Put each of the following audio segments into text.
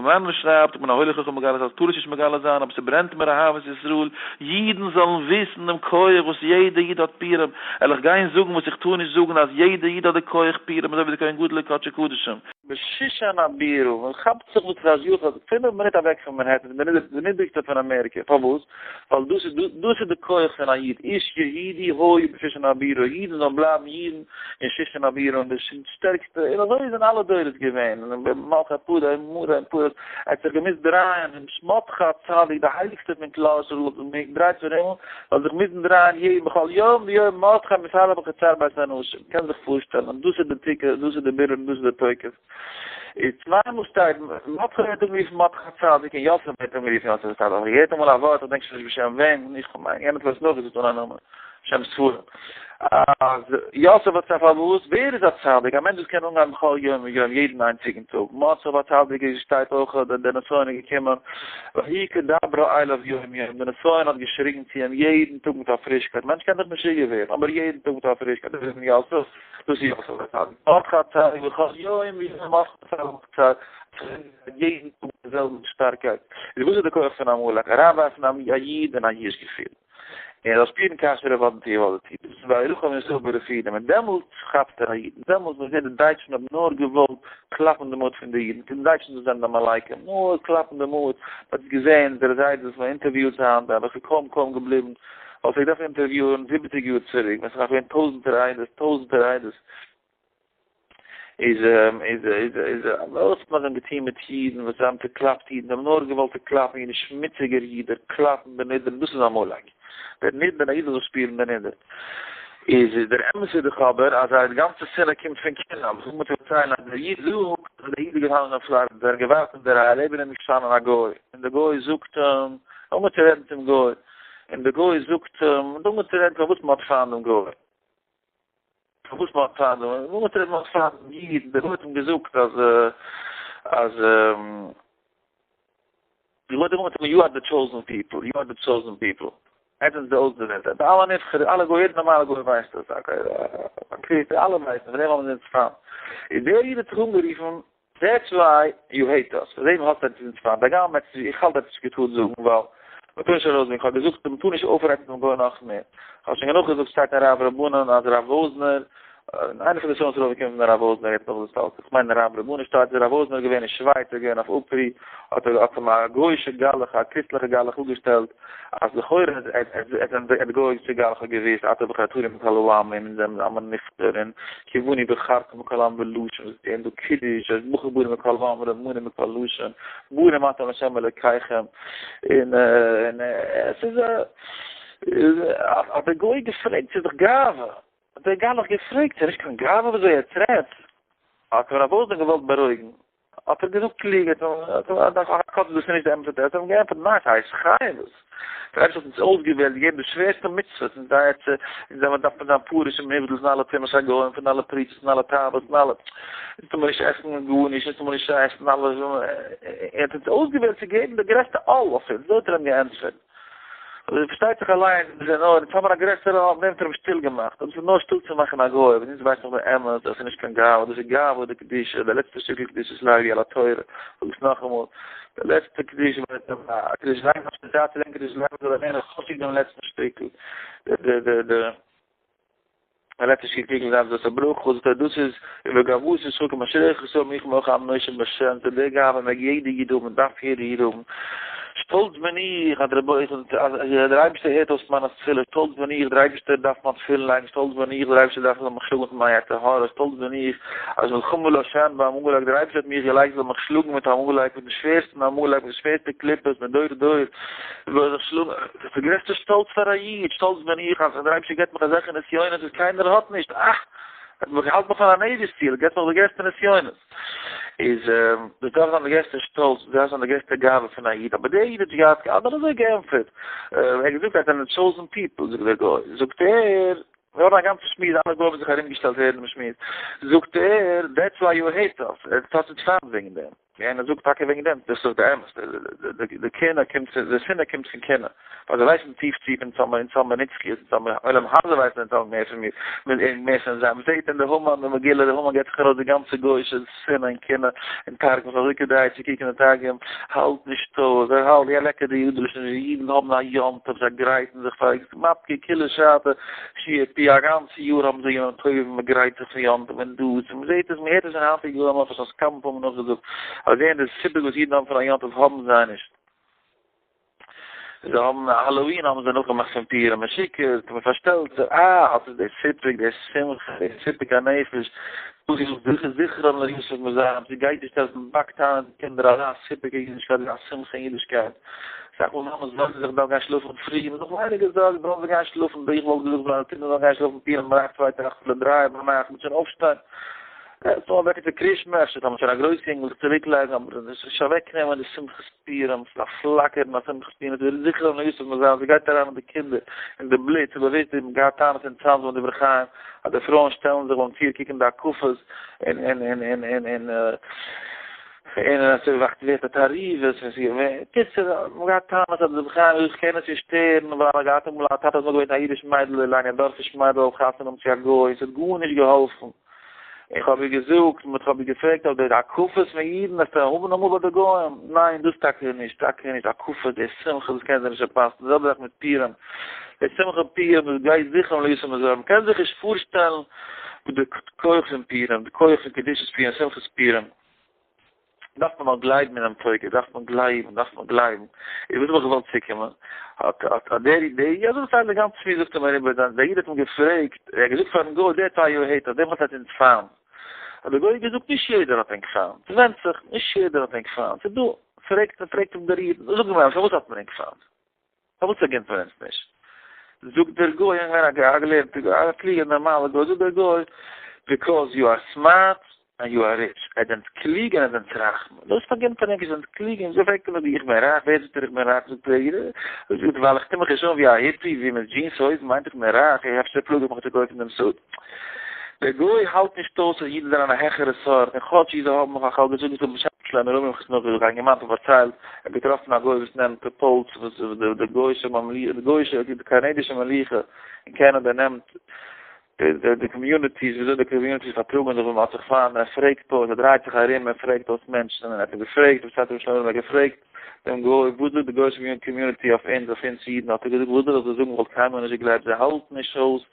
מענדל שרייבט, איך בין א הוילער חכם מגלה אז טאר עס נישט מגלה זיין, אבער ס'ברענט מיר אהבת ישראל, אידן זאלן וויסן דעם כח וואס יעדע איד האט פורים, על איך גיין זאגן וואס איך טאר נישט זאגן אז יעדע איד האט די כח פורים אזוי ווי די כהן גדול אין קדשי קדשים. בשושן הבירה, מען כאפט זיך וואס איז א יחוד, פינף מינוט אוועק פון מאנהעטן, די נידריגסטע פון אמעריקע, פארוואס? ווייל דאס איז דאס איז די כח פון א איד, איש יהודי היה בשושן הבירה, אידן זאלן בלייבן אידן אין שושן הבירה, און די שטערקסטע, און אזוי איז אין אלע דורות געווען, מלכי פרעה און מרי און פרס, ער האט זיך געמוזט דרייען, און מרדכי הצדיק, די הייליגסטע פון כלל ישראל, האט זיך געדרייט פון הימל, זאל זיך מוזן דרייען יעדן בכל יום ויום מרדכי מתהלך בחצר בית אנשים, קען זיך פארשטעלן, און דאס איז די תוקף, דאס איז די בירור און דאס איז די תוקף. איז צוויי מאל שטייט, מרדכי ווערט אנגערופן מרדכי הצדיק און יוסף ווערט אנגערופן יוסף הצדיק, אבער געהערט אמאל א ווארט, איך דענק שוין נישט בשם וועם, איך מיין יענער האט עס נאכגעזאגט אן א נאמען, בשם ספרים, אז יוסף האט פארוואס, ווער איז א צדיק? א מענטש וואס קען אנגיין בכל יום ויום, יעדן איינציגן טאג, מרדכי הצדיק איז שטייט אויך, דער נסיון איז געקומען, ויהי כדברה אליו יום יום, דער נסיון האט געשריגן צו אים יעדן טאג מיט א פרישקייט, מענטש קען דאך משוגע ווערן, אבער יעדן טאג מיט א פרישקייט, דאס איז יוסף, דאס איז יוסף הצדיק, מרדכי הצדיק בכל יום ויום מרדכי הצדיק, יעדן טאג מיט די זעלבע שטארקייט, איז וואס איז די כח פון עמלק? אריינווארפן א איד אין א יאוש געפיל. און ער זאל שפירן כאשר עבדתי עבדתי, דאס איז וירחם ישראל ברפידים, און דעמאלטס כאפט ער א איד, און דעמאלטס ווען מ'זעט די דייטשן האבן נאר געוואלט קלאפן די מוט פון די אידן, די דייטשן דאס זענען די עמלקים, נאר קלאפן די מוט, מ'האט עס געזען, דער זיידע וואס מ'אינטערוויוט היינט, האב איך קוים קוים געבליבן, ווייל ס'האט געדארפט אינטערוויוען זיבעציג יאר צוריק, ווען ס'איז נאך געווען טויזנטער עדות, טויזנטער עדות. איז איז איז איז וואס האט מען געטון מיט אידן וואס זיי האבן צוקלאפט אידן, זיי האבן נאר געוואלט צוקלאפן אידן, שמוציגער איד, דער קלאפן דערנידערן, דאס איז עמלק, דערנידערן א איד זאל זיך שפירן דערנידערט. איז דער אמת איז דאך אבער אז זייער גאנצע שנאה קומט פון קנאה, אבער איך מוז פארציילן אז דער איד זאגט אז דער איד איז געפאלן אין פלארידע, זיי האבן געווארט אין די רייע, לעבן אים איז געשטאנען א גוי, און דער גוי זאגט אים, אנגעהויבן צו רעדן צום גוי, און דער גוי זאגט אים, אנגעהויבן צו רעדן פארוואס מען האט פיינט דעם גוי. פארוואס מען האט פיינט דעם, וואס מען האט פיינט דעם איד, דער גוי האט אים געזאגט אז אז די גוי האט אים you are the chosen people, you are the chosen people, עטס זענטס די אויסדערוועלטע, די אלע נבחרים, אלע גוים, יעדער נארמאלער גוי ווייסט דאס, אלע ווייסן, פון דעם האבן זיי אונז פיינט, איז דער איד האט זיך אנגערופן, that's why you hate us, פאר דעם האסט עטס אונז פיינט, הגם עטס, איך האלט עטס נישט געטארט זאגן, ווייל מ'טאר נישט ארויסזאגן, איך האב געזאגט מ'טאר נישט אויפרייצן דעם גוי נאך מער, איך האב שוין גענוג געזאגט שטייט אין רב רבנן אז רב וואזנער, איינער פון די שונות רוב געקומען פון הרב וואזנער יעצט נאך דאס אלץ, איך מיין רב רבנן שטייט אז רב וואזנער איז געווען אין שווייץ, ער איז געווען אויף אפרי, האט ער האט אים א גוי'אישע גלח א קריסטליכע גלח אפגעשטעלט, אז לכאורה האט די גוי'אישע גלח געוואוסט אתה בחרתנו מכל העמים אונז זענען עם הנבחר און כי בנו בחרת מכל עם ולשון וואס איז געווען דא קידוש אז בחר בנו מכל עם ורמנו מכל לשון בנים אתם לה' אלוקיכם און און עס איז א האט דער גוי געפרעגט ס'איז דאך גאווה האט דער גלח געפרעגט ס'איז נישט קיין גאווה וויאזוי עטס רעדט האט אים רב וואזנער געוואלט בארואיגן האט ער געזאגט קלוג, כאטש דאס איז נישט די אמת'ע תירוץ, האט ער אים געענטפערט, ניין, ס'הייסט חייבות. דער אייבערשטער האט אונז אויסגעוועלט, געגעבן די שווערסטע מצוות, אונז זייער צו, אונז זעמער דארף מען זיין פרוש און מובדל פון אלע טומאת הגוים, פון אלע פריצות, פון אלע תאוות, פון אלע, אונז טאר מען נישט עסן גארנישט, אונז טאר מען נישט עסן אלע, ער האט אונז אויסגעוועלט צו געבן די גרעסטע עול אויף אונז, אזוי האט ער אים געענטפערט. אבער פארשטייט זיך אליין, דאס איז נאר, אונז האבן א גרעסערע אויף דעם האט ער אים שטיל געמאכט, אבער ס'איז נאר שטיל צו מאכן א גוי, אבער אונז ווייסן דאך די אמת, דאס איז נישט קיין גאווה, דאס איז גאווה דקדושה, די לעצטע שטיקל קדושת לוי על התורה, זאג עס נאכאמאל, די לעצטע קדושה, קדושת לוי, האסט נישט צייט צו לערנען קדושת לוי, זאל ער לערנען כאטשיג דעם לעצטן שטיקל, די די די די. א לעצטע שטיקל זיין זאת הברכה, זאגט ער דאס איז ובגאוות יצחק אשריך ישראל מי כמוך עם נושא בשם, צו די גאווה מעג יעדע איד האבן, דארף יעדע איד האבן, שטאלץ בין איך אז דער אייבערשטער הערט אויס מיינע תפילות, שטאלץ בין איך דער אייבערשטער דארף מיין תפילין לייגן, שטאלץ בין איך דער אייבערשטער דארף איך זאל מיך שלאגן מיט מיין יצר הרע, שטאלץ בין איך אז מלחמה לה' בעמלק, דער אייבערשטער האט מיך געלייגט זאל מיך שלאגן מיט עמלק, מיטן שווערסטן עמלק, מיט די שווערסטע קליפות, מדור דור. זאל זיך שלאגן, דאס איז די גרעסטע שטאלץ פאר א איד, שטאלץ בין איך אז דער אייבערשטער געבט מיך אזעלכע נסיונות וואס קיינער האט נישט, אה! ער האלט מיך פאר א Navy SEAL, געבט מיך די גרעסטע נסיונות. איז דאס דארף זיין די גרעסטע שטאלץ, דאס דארף זיין די גרעסטע גאווה פון א איד, אבער דער איד האט נישט געהאט, האט ער אזוי געענטפערט, ער האט געזאגט אז זענען chosen people, זאגט דער גוי, זאגט ער, מיר האבן א גאנצע שמועס, אלע גוים האבן זיך ארומגעשטעלט הערן דעם שמועס, זאגט ער, that's why you hate us, ער האט אונז פיינט וועגן דעם. ווי איינער זאגט טאקע וועגן דעם, דאס איז דאך די אמת, די קנאה קומט פון, די שנאה קומט פון קנאה, ווייל זיי ווייסן טיף טיף אונז האבן אונז האבן נצחיות, אונז האבן עולם הזה ווייסן אונז האבן מער פון מיר, מער פון זיי, מ'זעט אין די המן די מגילה, די המן געבט זיך ארויס די גאנצע גוי'אישע שנאה און קנאה אין תרגום, ס'איז אזוי כדאי צו קוקן אין תרגום, האלט נישט אויס, ער האלט, יא לעקער די יודעלעשע, די אידן האבן א יום טוב, זיי גרייטן זיך פאר, מפקיר כולא שתא, שיעור פי א גאנצע יאר האבן זיי ימים טובים מען גרייט זיך פאר יום טוב און דאס און מען זעט עס מען הערט עס אין היינטיגע גוים אויך עס כמה פעמים נאכגעזאגט אז זעהן די סיפוק וואס אידן האבן פון א יום טוב האבן זיי נישט זיי האבן Halloween האבן זיי נאכגעמאכט פון פורים מען שיכור'ט מען פארשטעלט זיך אה האט עס די סיפוק די שמחה די סיפוק הנפש דאס איז זכרון ליוסף מזרם ס'גייט נישט אז מען באקט איין אין די קינדער אזא סיפוק אין אידישקייט אזא שמחה אין אידישקייט. אסאך מאל מאמעס זארגן זיך דארף גיין שלאפן פרי, מ'איז נאך ווייניגער זארגט זאלן זיי גיין שלאפן, איך וואלט געזאגט זאלן קינדער זאלן גיין שלאפן פיר ביינאכט צוויי טאג אפילו דריי ביינאכט מ'וועט שוין אויפשטיין, ס'דא א וועקער צו קרישמע, אפשר טאמער שוין א גרויס יונגל זיך צוריק לייגן, אבער דאס נישט אוועק נעמען די שמחת פורים, ס'איז א פלאקערן א שמחת פורים, ס'איז זכרון יוסף מזל, ס'גייט אריין אין די קינדער, אין די בלוט, ס'איז באוויסט מ'האט געהאט טענות אין צאנז ביים דברי חיים, אז די פרויען שטעלן זיך ביים טיר קוקן די הקפות, און און און און און און. און עס איז וואכט ווערט א תערובות און ס'איז געווען, קיצור, מ'האט געהאט טענות אז די בחיים וויל זיך קיינער צושטערן ווייל ער האט געהאט אמאל א טאטע איז נאר געווען א אידיש מיידל אליין א דארפיש מיידל זאל חתונה האבן צו א גוי, ס'האט גארנישט געהאלפן, איך האב איר געזאגט, מ'האט כ'האב איר געפרעגט אויף די הקפות פון אידן וועסטו האבן אמאל ביי די גוים, ניין דאס טאקע נישט, טאקע נישט, הקפות די שמחה דאס קענען זיי נישט פארפאסן, די זעלבע זאך מיט פורים, די שמחה פורים דאס גייט זיכער לא ישא מזרע, מ'קען זיך נישט פארשטעלן וואס די כח פון פורים, די כח פון קדושת פורים, שמחת פורים. דארף מען נאר גלייבן אינעם תוקף, דארף מען גלייבן, דארף מען גלייבן. איז וואס האב איך געוואלט צוקומען? האט האט האט דער דער יא דאס פארציילט די גאנצע שמועס זאגט ער מיר איבער דער איד האט אים געפרעגט, ער האט געזאגט פארן גוי that's why you hate us, דעם האט עטץ אונז פיינט. האט דער גוי געזאגט נישט יעדער האט ענק פיינט, ס'ווענדט זיך, נישט יעדער האט ענק פיינט, ס'איז דא, פרעגט פרעגט אים דער איד, זאג מיר פארוואס האט מען ענק פיינט? פארוואס פארגינט מען אונז נישט? זאגט דער גוי, איך מיין א געלערנטע גוי, א קלוגער נארמאלער גוי, זאגט דער גוי, because you are smart and you are rich, ער זענט קלוג און ער זענט רייך, דאס פארגינט ער ענק, איר זענט קלוג און אזוי פרעגט ער מיר איך בין רייך, ווער זאגט דיר איך בין רייך, זאגט ער, זאגט ווייל איך טו מיך נישט אן ווי א hippie, ווי מיט jeans הויזן מיינט איך בין רייך, אפשר פלאג איך מיך צו קויפן דעם suit. דער גוי האלט נישט אויס אז אידן זענען א העכערע סארט, און כאטש איז זיי האבן נאך א חלק געזאגט וואס האט בשם שלמה רומי חתנו געזאגט א אינגערמאן האט פארציילט ער האט געטראפן א גוי וואס נעמט polls וואס די גוישע די גוישע די קאנאדישע מלוכה אין קענעדע נעמט די communities וויאזוי די communities פארטראגן זיך ווען מען האט זיך פיינט און ער פרעגט אויס ער דרייט זיך ארום און פרעגט אויס מענטשן און ער האט אים געפרעגט וואס האט רבי שלמה רומי געפרעגט דעם גוי, וואס זאגט די גוי'אישע community אויף אונז, אויף אונז אידן, האט ער געזאגט, וואס זאל איך דיר זאגן, איך וואלט קיינמאל נישט געגלייבט, זיי האלטן נישט אויס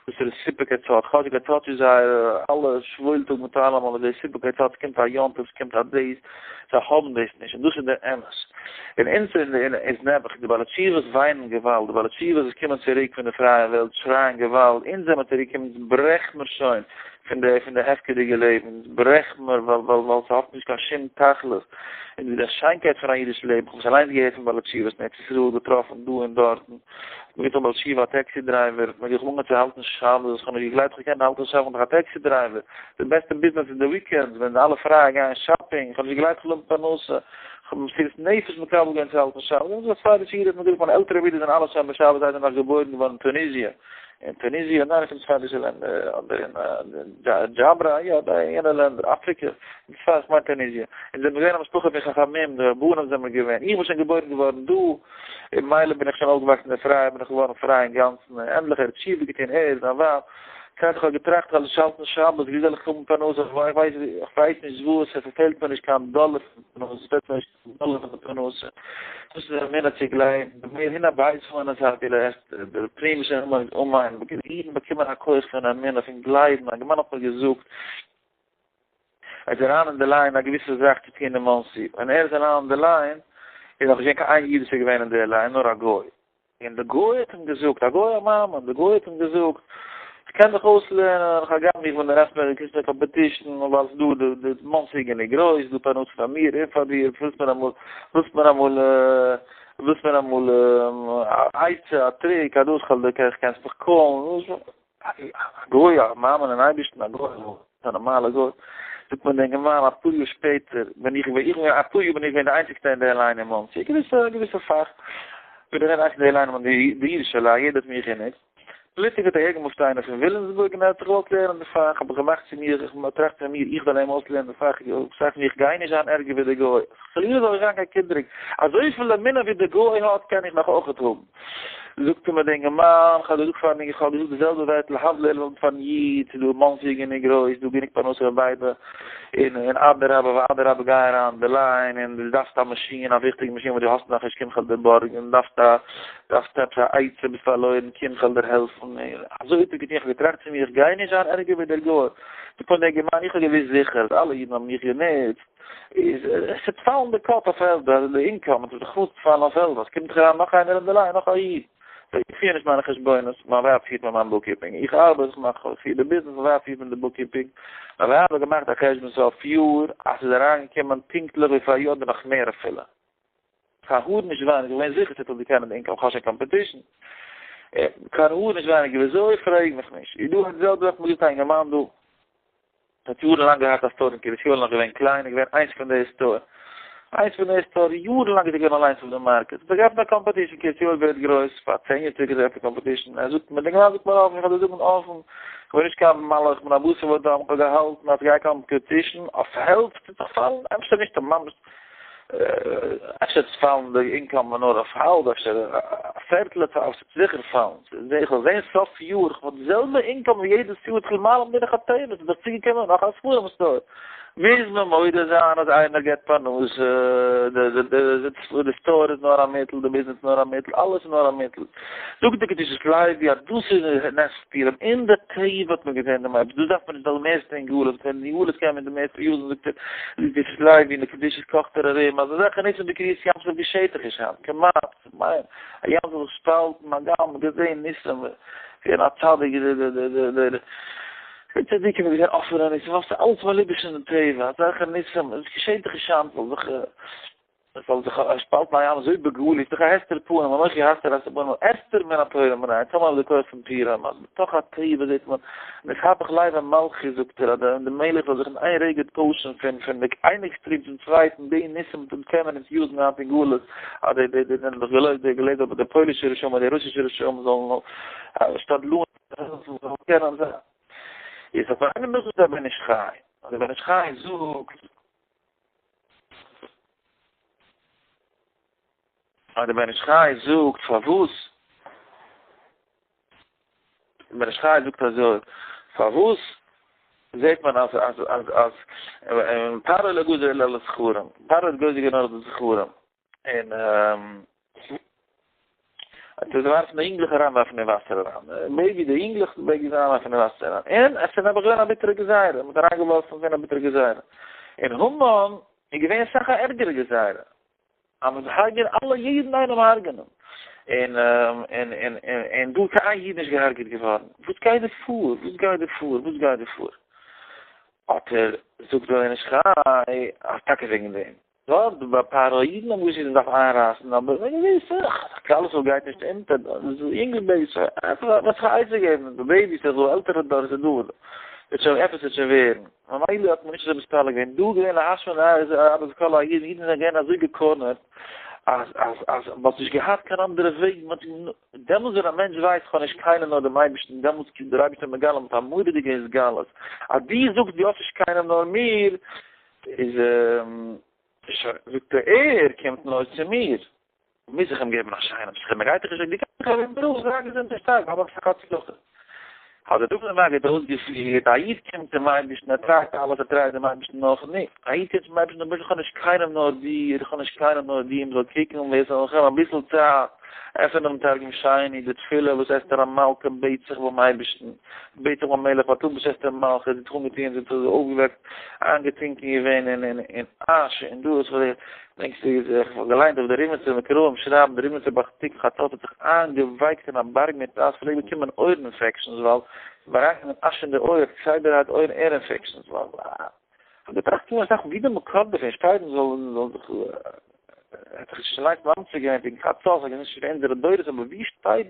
וואס דער סיפוק עצות, כאטשיג עצות איז זייער אלע שוואוילטאג מיט אלעם, אבער דער סיפוק עצות, ס'קומט א יום טוב, ס'קומט א דאס, זיי האבן דאס נישט, און דאס איז דער אמת. און אונז איז נעבעך, די בעלי תשובות וויינען געוואלד, די בעלי תשובות וואס קומען צוריק פון די פרייע וועלט שרייען געוואלד, אונז זעמער צוריק געקומען, אונז ברעכט מיר שוין פון די פון די הפקר'דיגע לעבן, אונז ברעכט מיר ווייל ווייל ווייל ס'האט נישט קיין שום תכלית. און די שיינקייט פון א אידיש לעבן, כ'האב עס אליינס געהערט פון בעלי תשובות אין ארץ ישראל, געטראפן דא און דארטן, האט מיר געטון בעל תשובה א taxi driver, האט מיר געוואונגען צו האלטן שבת, כ'האב נישט געגלייבט כ'קען האלטן שבת, כ'בין דאך א taxi driver, די בעסטע ביזנעס איז די weekends ווען אלע פרייע גייען shopping, כ'האב נישט געגלייבט כ'וועל האבן פרנסה, כ'האב במסירות נפש מקבל געווען צו האלטן שבת, דאס איז א ספרדישע איד האט מיר געזאגט, מיינע עלטערע ברידער זענען אלע שומרי שבת, זיי זענען נאך געבוירן געווארן אין טוניזיע, אין טוניזיע, אין איינע פון די ספרדישע לענדער, אדער אין דזשאברא, יא, אין יענע לענדער, אפריקע, אין צפת, כ'מיין טוניזיע, אונז זעמיר געווען א משפחה פון חכמים, די רבנים זעמיר געווען, איך בין שוין געבוירן געווארן דא, און מילא בין איך שוין אויפגעוואקסן אין פריי, בין איך געווארן פריי אינגאנצן, און ענדליך ער האט תשובה געטון, ער, זיין ווייב, כעת איך האב געטראכט איך וועל נישט האלטן שבת, ווי זאל איך האבן פרנסה, איך ווייס, איך ווייס נישט וואס, עס פעלט מיר נישט קיין דאלער פון פרנסה, עס פעלט מיר נישט קיין דאלער פון די פרנסה, דאס איז אמונה צו גלייבן, די מער הנה בית פון עס האט איר עסט, די פנימישע אמן, אמן, אידן באקומען א כח פון אמונה, פון גלייבן, א גמרא האט מיר געזאגט, ער איז אריין אין די line א געוויסע זאך צו טוען אין מאנסי, ווען ער איז אריין אין די line איז נאך נישט געווען קיין איין איד וואס איז געווען אין די line נאר א גוי, און די גוי האט אים געזאגט, א גוי א מאמין, די גוי האט אים געזאגט, איך קען דיך אויסלערנען, איך הגם איך בין דער עסט מער קריסט מער competition, ווייל ס'איז דא די די מאנסי איז גענוג גרויס, ס'איז דא פרנסה פאר מיר און פאר דיר, ווילסט מיר אמאל, ווילסט מיר אמאל, ווילסט מיר אמאל א עצה, א trick, א דאס, כ'וועל דיר, קענסט מיך call ן, א גוי א מאמין אין אייבערשטן א גוי א נארמאלע גוי זאגט מיר דער אינגערמאן אפאר יאר שפעטער ווען איך בין איך אפאר יאר בין איך געווען די איינציגסטע אין די line אין מאנסי א געוויסע א געוויסע פאך בין איך געווען די איינציגסטע אין די line די אידישע line יעדער האט מיך גענוצט. פלוצלינג האט אהערגעמופט איינער פון וויליאמסבורג און ער האט זיך געוואלט לערנען די פאך, האב איך געמאכט צו מיר, איך טראכט צו מיר, איך וועל אים אויסלערנען די פאך, איך זאג מיר, איך גיי נישט זיין ערגער ווי די גוי, חלילה זאל איך זיין קיין קינדעריג, אזויפיל אמונה ווי די גוי האט קען איך נאך אויכעט האבן. זאגט מיר די אינגערמאן, כ'האב געזאגט פארן איך האב געזאגט די זעלבע ווערטל להבדיל אלף אלפים פארן איד, ס'איז דא מאנסי איז גענוג גרויס, ס'איז דא גענוג פרנסה פאר ביידע, און און אדרבה ואדרבה גיי אריין אין די line, און דו דארפסט א מאשין, א וויכטיגע מאשין וואס דו האסט נאכנישט קום כ'וועל דיר בארגן, דארפסט א דארפסט עפעס א עצה ביסט פארלוירן קום כ'וועל דיר העלפן, און אזוי האט ער געטון, כ'האב געטראכט צו מיר איך גיי נישט זיין ערגער ווי דער גוי, זאגט מיר דער אינגערמאן איך האב געוואוסט זיכער אז אלע אידן האבן מיך גענוצט, איז עס וועט פאלן די קאפ אויף העלפט, די income וועט זיך חוץ פאלן אויף העלפט, עס קומט דאך אריין נאך איינער אין די line, נאך א איד. איך פיר נישט מיינע חשבונות, מיין ווייב פירט מיר מיין bookkeeping, איך ארבעט, איך מאך, איך פיר די ביזנעס, מיין ווייב פירט מיר די bookkeeping, מיין ווייב האט געמאכט א חשבון סוף יאר אז ס'איז אריינגעקומען פונקטליך ווי פאריאר אדער נאך מער אפילו. קיין האר נישט ווייניגער, איך בין זיכער ס'וועט זיך קענען די income, כ'האב שוין competition. קיין האר נישט ווייניגער, וויאזוי? פרעג מיך נישט. איז דא די זעלבע זאך, מיר געזאגט א אינגערמאן דא. האט יארן לאנג געהאט א store אין קרית יואל נאך געווען קליין איז געווען איינס פון די store איינס פון די store יארן לאנג איז ער געווען אליינס אויף די market האט ער געעפנט א competition קרית יואל ווערט גרויס פאר צען יאר צוריק האט ער געעפנט א competition ער זאגט מיר די גמרא זאגט מיר אפן איך וועל דיר זאגן אפן איך בין נישט קיין מלאך איך בין א בשר ודם איך האב געהאלטן אז ס'גייט competition אויף העלפט וועט זיך פאלן אפשר נישט ממש אפשר וועט עס פאלן די income נאר אויף האלב אפשר א פערטל וועט זיכער פאלן, איך וועל זען סוף יאר איך האב די זעלבע income ווי יעדעס יאר התחיל מעלה מדרך הטבע, ס'איז דאך צוגעקומען נאך א ספרים store, מוז מען מודה זיין אז איינער געבט פרנסה, די store איז נאר א מיטל, די ביזנעס איז נאר א מיטל, אלעס איז נאר א מיטל. זאגט די קדושת לוי אז דאס איז נס פורים, אין די טבע האט מען געזען דעם אייבערשטן, דאס דארף מען נישט די מערסטע אין גלות, ווען אין גלות קען מען די מערסטע use ן, זאגט ער, די קדושת לוי און די קדושת קאכט ער ארום, אז אזעלכע ניסים ווי קריעת ים סוף געשעט דאך נישט היינט, כמעט, כ'מיין, א ים זאל זיך שפאלטן, הגם מ'האט געזען ניסים ווי א צדיק די צדיקים האבן געזען אפענע ניסים, ווייל ס'איז אלעס מלובש אין די טבע, אזעלכע ניסים, עס געשעט דאך נישט היינט, זאל זיך. עס זאל זיך שפאלטן א ים אזוי בגלוי, איז דאך א הסתר פנים, אנכי הסתר אסתיר פנים, אסתר מן התורה מנין, טאמער האט די כח פון פורים, אז בתוך הטבע זעט מען, נתהפך לב המלכות זאגט ער, אז די מלך זאל זיך אין איין רגע טוישן פון פון די איין extreme צום צווייטן, די ניסים קען מען אונז use ן היינט אין גלות, אז די די די זענען דאך געלויבט די געלעבט אבער די פוילישע רשעים אדער די רוסישע רשעים זאלן שתדלנות זאלן קענען זיין. איז אויף איינעם זאגט דער בן איש חי, אז דער בן איש חי זאגט. אז דער בן איש חי זאגט פארוואס דער בן איש חי זאגט אזוי פארוואס זעט מען אז אז אז אז פרעה לא גזר אלא על הזכרים פרעה האט גוזר געווען נאר אויף די זכרים און האט ער געווארפן די אינגלעך אריינווארפן אין וואסער אריין, baby די אינגלעך babies אריינווארפן אין וואסער אריין, און עס איז נעבעך געווען א ביטערע גזירה, מען האט אריינגעווארפן געווען א ביטערע גזירה, און המן איז געווען אסאך א ערגערע גזירה, אז מען זאל הרג'ענען אלע יעדן איינעם הרג'ענען, און און און און דא איז קיין איין איד נישט געהרג'עט געווארן, וואס גייט דא פאר, וואס גייט דא פאר, וואס גייט דא פאר, האט ער זאגט דער בן איש חי אז טאקע וועגן דעם. דארט ביי פרעה אידן האבן געשריגן מ'דארף איינרייסן אבער ווען געוויסע כלל ישראל גייט נישט אונטער דאס איז יונגע babies וואס זיך א עצה געבן די babies איז דא עלטערע דור איז דא וועט שוין עפעס וועט שוין ווערן ממילא האט מען נישט אזוי מתפלל געווען דא געווען להשמיד ארבעת כל האידן אידן זענען געווען אזוי גע corner ט אז אז אז מ'האט נישט געהאט קיין אנדערע וועג מ'האט דעמאלטס ווען א מענטש ווייסט כ'האב נישט קיינעם נאר דעם אייבערשטן דעמאלטס קומט דער אייבערשטער מגלה מיט א מורא'דיגע התגלות אז דו זאגסט דו האסט נישט קיינעם נאר מיר איז שוין, זאגט ער, ער קומט נאר צו מיר, מוז איך אים געבן א שיינעם שכר, מען גייט דאך נישט, דו קענסט דאך ארום ברויך זיי געזונט און שטארק, האב אסאך הצלחה. האט דער דובנער מגיד אויסגעפירט, א איד קומט צום אייבערשטן, ער try ט אלעס, ער try ט דעם אייבערשטן נאך, נו, א איד קומט צום אייבערשטן, אבער איך האב נישט קיינעם נאר דיר, איך האב נישט קיינעם נאר דיר, מען זאל קוקן ווער ס'זאל נאך האבן אביסל צייט, עפענען דעם תרגום שני, די תפילה וואס אסתר המלכה בעט זיך ביים אייבערשטן, בעט זיך ביים מלך, ותלבש אסתר מלכות, זי האט זיך אנגעטוען, זי האט זיך אויפגעוועקט, איינגעטונקען געווען אין אין אין אש, און דא איז פאר דענקסטו איך האב געליינט אויף די ריבניצער מקראים שרייבן די ריבניצער ביי תיקון חצות האט זיך איינגעווייקט אין א בארג מיט אש פלעגט באקומען אויערן infections ווייל ס'איז אריינגעקומען אש אין די אויער כסדר האט אויערן air infections ווייל כ'האב געטראכט פון אסאך ווי די מקור דערפון שטייט און זאל זאל זיך האט זיך נישט אליינס ממציא געווען וועגן חצות, ס'איז נישט פון אונזערע דורות אבער ווי שטייט.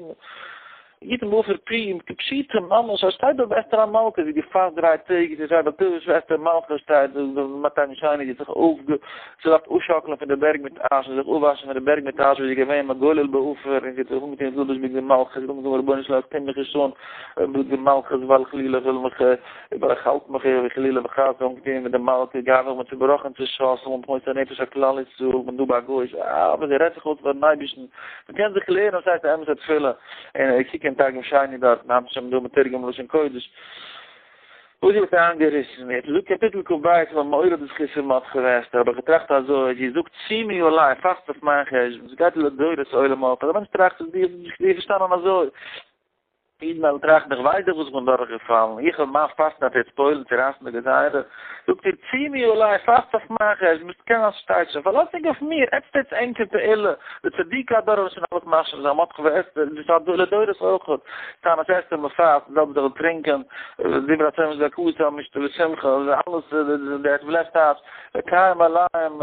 יתן בעפר פי, כפשוטו ממש, אז שטייט דארט ביי אסתר המלכה, זי האט געפאסט דריי טעג, עס שטייט ותבש אסתר מלכה שטייט מתן שני, זי האט זיך אויפגע, זי דארף אפשאקלען פון די בערג מיט אש, און זיך אפוואשן פון די בערג מיט אש, ווי זי איז געווען מגולל בעפר, און זי האט זיך אנגעטון תלבש בגדי מלכות, זי האט אנגעזאגט רבונו של עולם טו מיך נישט אן בגדי מלכות ווייל חלילה איך וויל מיך ווייל איך האלט מיך ווי חלילה וחס אנגעטון מיט די מלכה, גיי מיך בין צובראכן צושאסן, און מוסר נפש על כלל ישראל, כ'בין דא ביי א גוי, אבער זי רעדט זיך אויס פארן אייבערשטן, מ'קען זיך לערנען וואס הייסט א אמת'ע תפילה, און קוק אין תרגום שני דארט, היינט איז שוין דא מתורגם לשון קודש, וואס זי האט איינגעריסן, יעצט זאגט קאפיטל כב און מעורר די זכות פון מרדכי ואסתר, האב איך געטראכט אזוי, זי זאגט שימי עלי, פאסט אויף מיין חשבון, ס'גייט לדורות עולם אויף, אז א מענטש טראכט איז דיר פארשטאנען אזוי. אידן וועלן טראכטן, איך ווייס דאך וואס איך בין דורכגעפאלן, איך האב מיין פאסטן אויף ארץ פוילן צו רייסן די גזירה, זאגט איר, צומו עלי, פאסט אויף מיין חשבון, ביסט קען אז שטייט שוין, פארלאזט זיך אויף מיר, עטס טוטס ענקער פעולה, די צדיקי הדור וועלן שוין אלעס משלים זיין, מרדכי ואסתר, דאס איז א לדורות אויך, תענית אסתר מען פאסט, די זעלבע זאך די טרינקען, דברי הצום וזעקתם, משתה ושמחה, אלעס, די עצבלעס טייטש, וקיים עליהם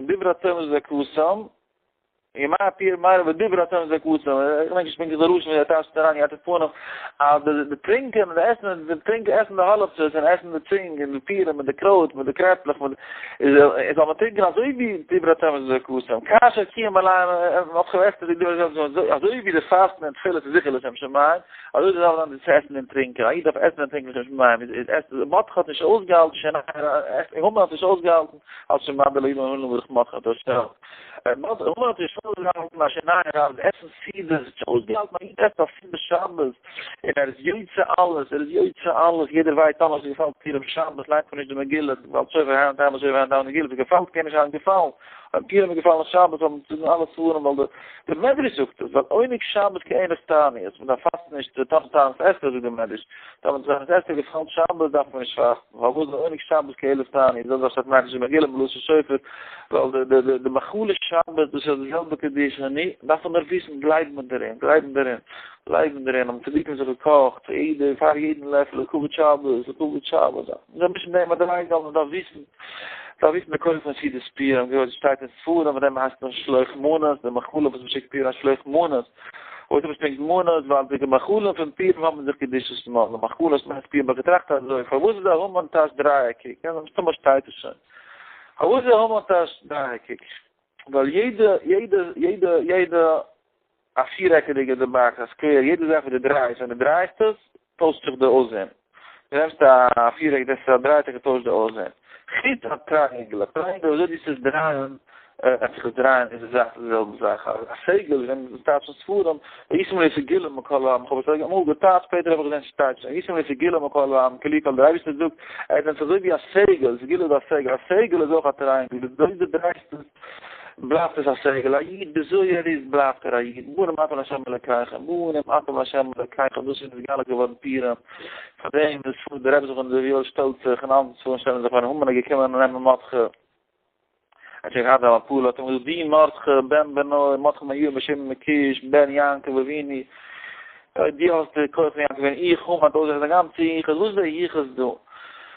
דברי הצום וזעקתם. ימי הפיר מילא ודברי הצום וזעקתם, איך געדענק נישט פונקטליך די לשון ווי ער טייטשט אריין יתד פנים, אז די טרינקען און די עסן, די טרינקען עסן די האלעפצעס און עסן די צונג און די פירים מיט די קרויט מיט די קרעפלעך מיט איז זאל מען טרינקען אזוי ווי דברי הצום וזעקתם, כאשר קיים עליהם מרדכי ואסתר די דברי הצום אזוי ווי די פאסטן און תפילות איז זיכער לשם שמים, אזוי זאל זיין די צו עסן און טרינקען, א איד דארף עסן און טרינקען לשם שמים, איז עס מרדכי האט נישט אויסגעהאלטן המן האט נישט אויסגעהאלטן, אלס שמד אלוהים און ברוך מרדכי האט ערשטעלט. המן האט נישט אויסגעהאלטן א שינאיער רב עסן סעודות, האט נישט אויסגעהאלטן א איד עסט א סעודה שבת און ער איז יוצא אלעס, ער איז יוצא אלעס, יעדער ווייסט אלעס, עס געפאלט פורים שבת ליינט מען נישט די מגילה, ווייל שופר היינט היינט שופר היינט היינט מגילה, עס געפאלט קען נישט היינט געפאלן, אויב פורים איז געפאלן שבת האבן צו זאגן אלע ספרים ווייל די מדרש זאגט עס, ווייל עונג שבת כעונג תענית, מען דארף פאסטן נישט תענית אסתר זאגט די מדרש, טאמער תענית אסתר געפאלט שבת דארף מען נישט פאסטן. פארוואס די עונג שבת כאלף תענית, זאל זיך שטייט נישט אין מגילה בלשון שופר, ווייל די די די מאכלי שבת דאס איז די זעלבע קדושה, נו, דארף מען נאר וויסן גלייבן דערין, גלייבן דערין, גלייבן דערין, האבן צדיקים זיך געקאכט, יעדער פאר יעדן לעפל לכבוד שבת, לכבוד שבת, זיי מישן דעם מדריגה, מען דארף וויסן, דארף וויסן די כח פון סעודת פורים, ווי אזוי שטייט אין ספרים, פון דעם הייסט מען שלוח מנות, די מאכלים וואס מען שיקט פורים הייסט שלוח מנות. וואס האב איך פונקט מנות ווייל די מאכלים פון פורים האבן זיך קדושת מלא מאכלות מיינט פורים האב איך געטראכט אזוי פארוואס איז א המן טאש דרייעקיג קען זיין מסתמא שטייט עס שוין פארוואס איז א המן טאש דרייעקיג ווייל יעדע יעדע יעדע יעדע א פירעקעדיגע די באקס א square יעדע זאך וואס די דרייסט ווען די דרייסט עס טוישט זיך די אויסזען. דו נעמסט א פירעק דאס איז א דרייט זיך טוישט די אויסזען. חוץ א triangle, א triangle וויאזוי דו טוסט דרייען עט זיך עס דרייען איז די זאך די זעלבע זאך. א סגול ווען מען טייטשט אין ספרים וישם לי סגולה מכל העם, כ'האב עס אמאל געטייטשט שפעטער האב איך געזען ס'שטייט שוין וישם לי סגולה מכל העם כאילו כל דער אייבערשטער זאגט ער איז אזוי ווי א סגול, סגולה איז א סגול, א סגול איז אויך א triangle, וויאזוי דו דרייסט עס בלייבט עס א סגול, א איד וויאזוי ער איז בלייבט ער א איד, בנים אתם לה' אלקיכם, בנים אתם לה' אלקיכם, דאס איז נתגלה געווארן פורים, פאר דעם איז פאר דער רבי זכרונו לברכה שטעלט זיך און אנדערע ספרים שטעלן זיך ווען המן איז געקומען נעמען מרדכי, ער האט שוין געהאט א מפלה, האט אים געזאגט דו מרדכי בן בנו מרדכי בן יאיר בן שמעון בן קיש בן יעקב אבינו, דו האסט די כח פון יעקב אבינו, איך המן האט אויסגערעכנט זיין גאנצע יחוס, וואס איז דער יחוס דא?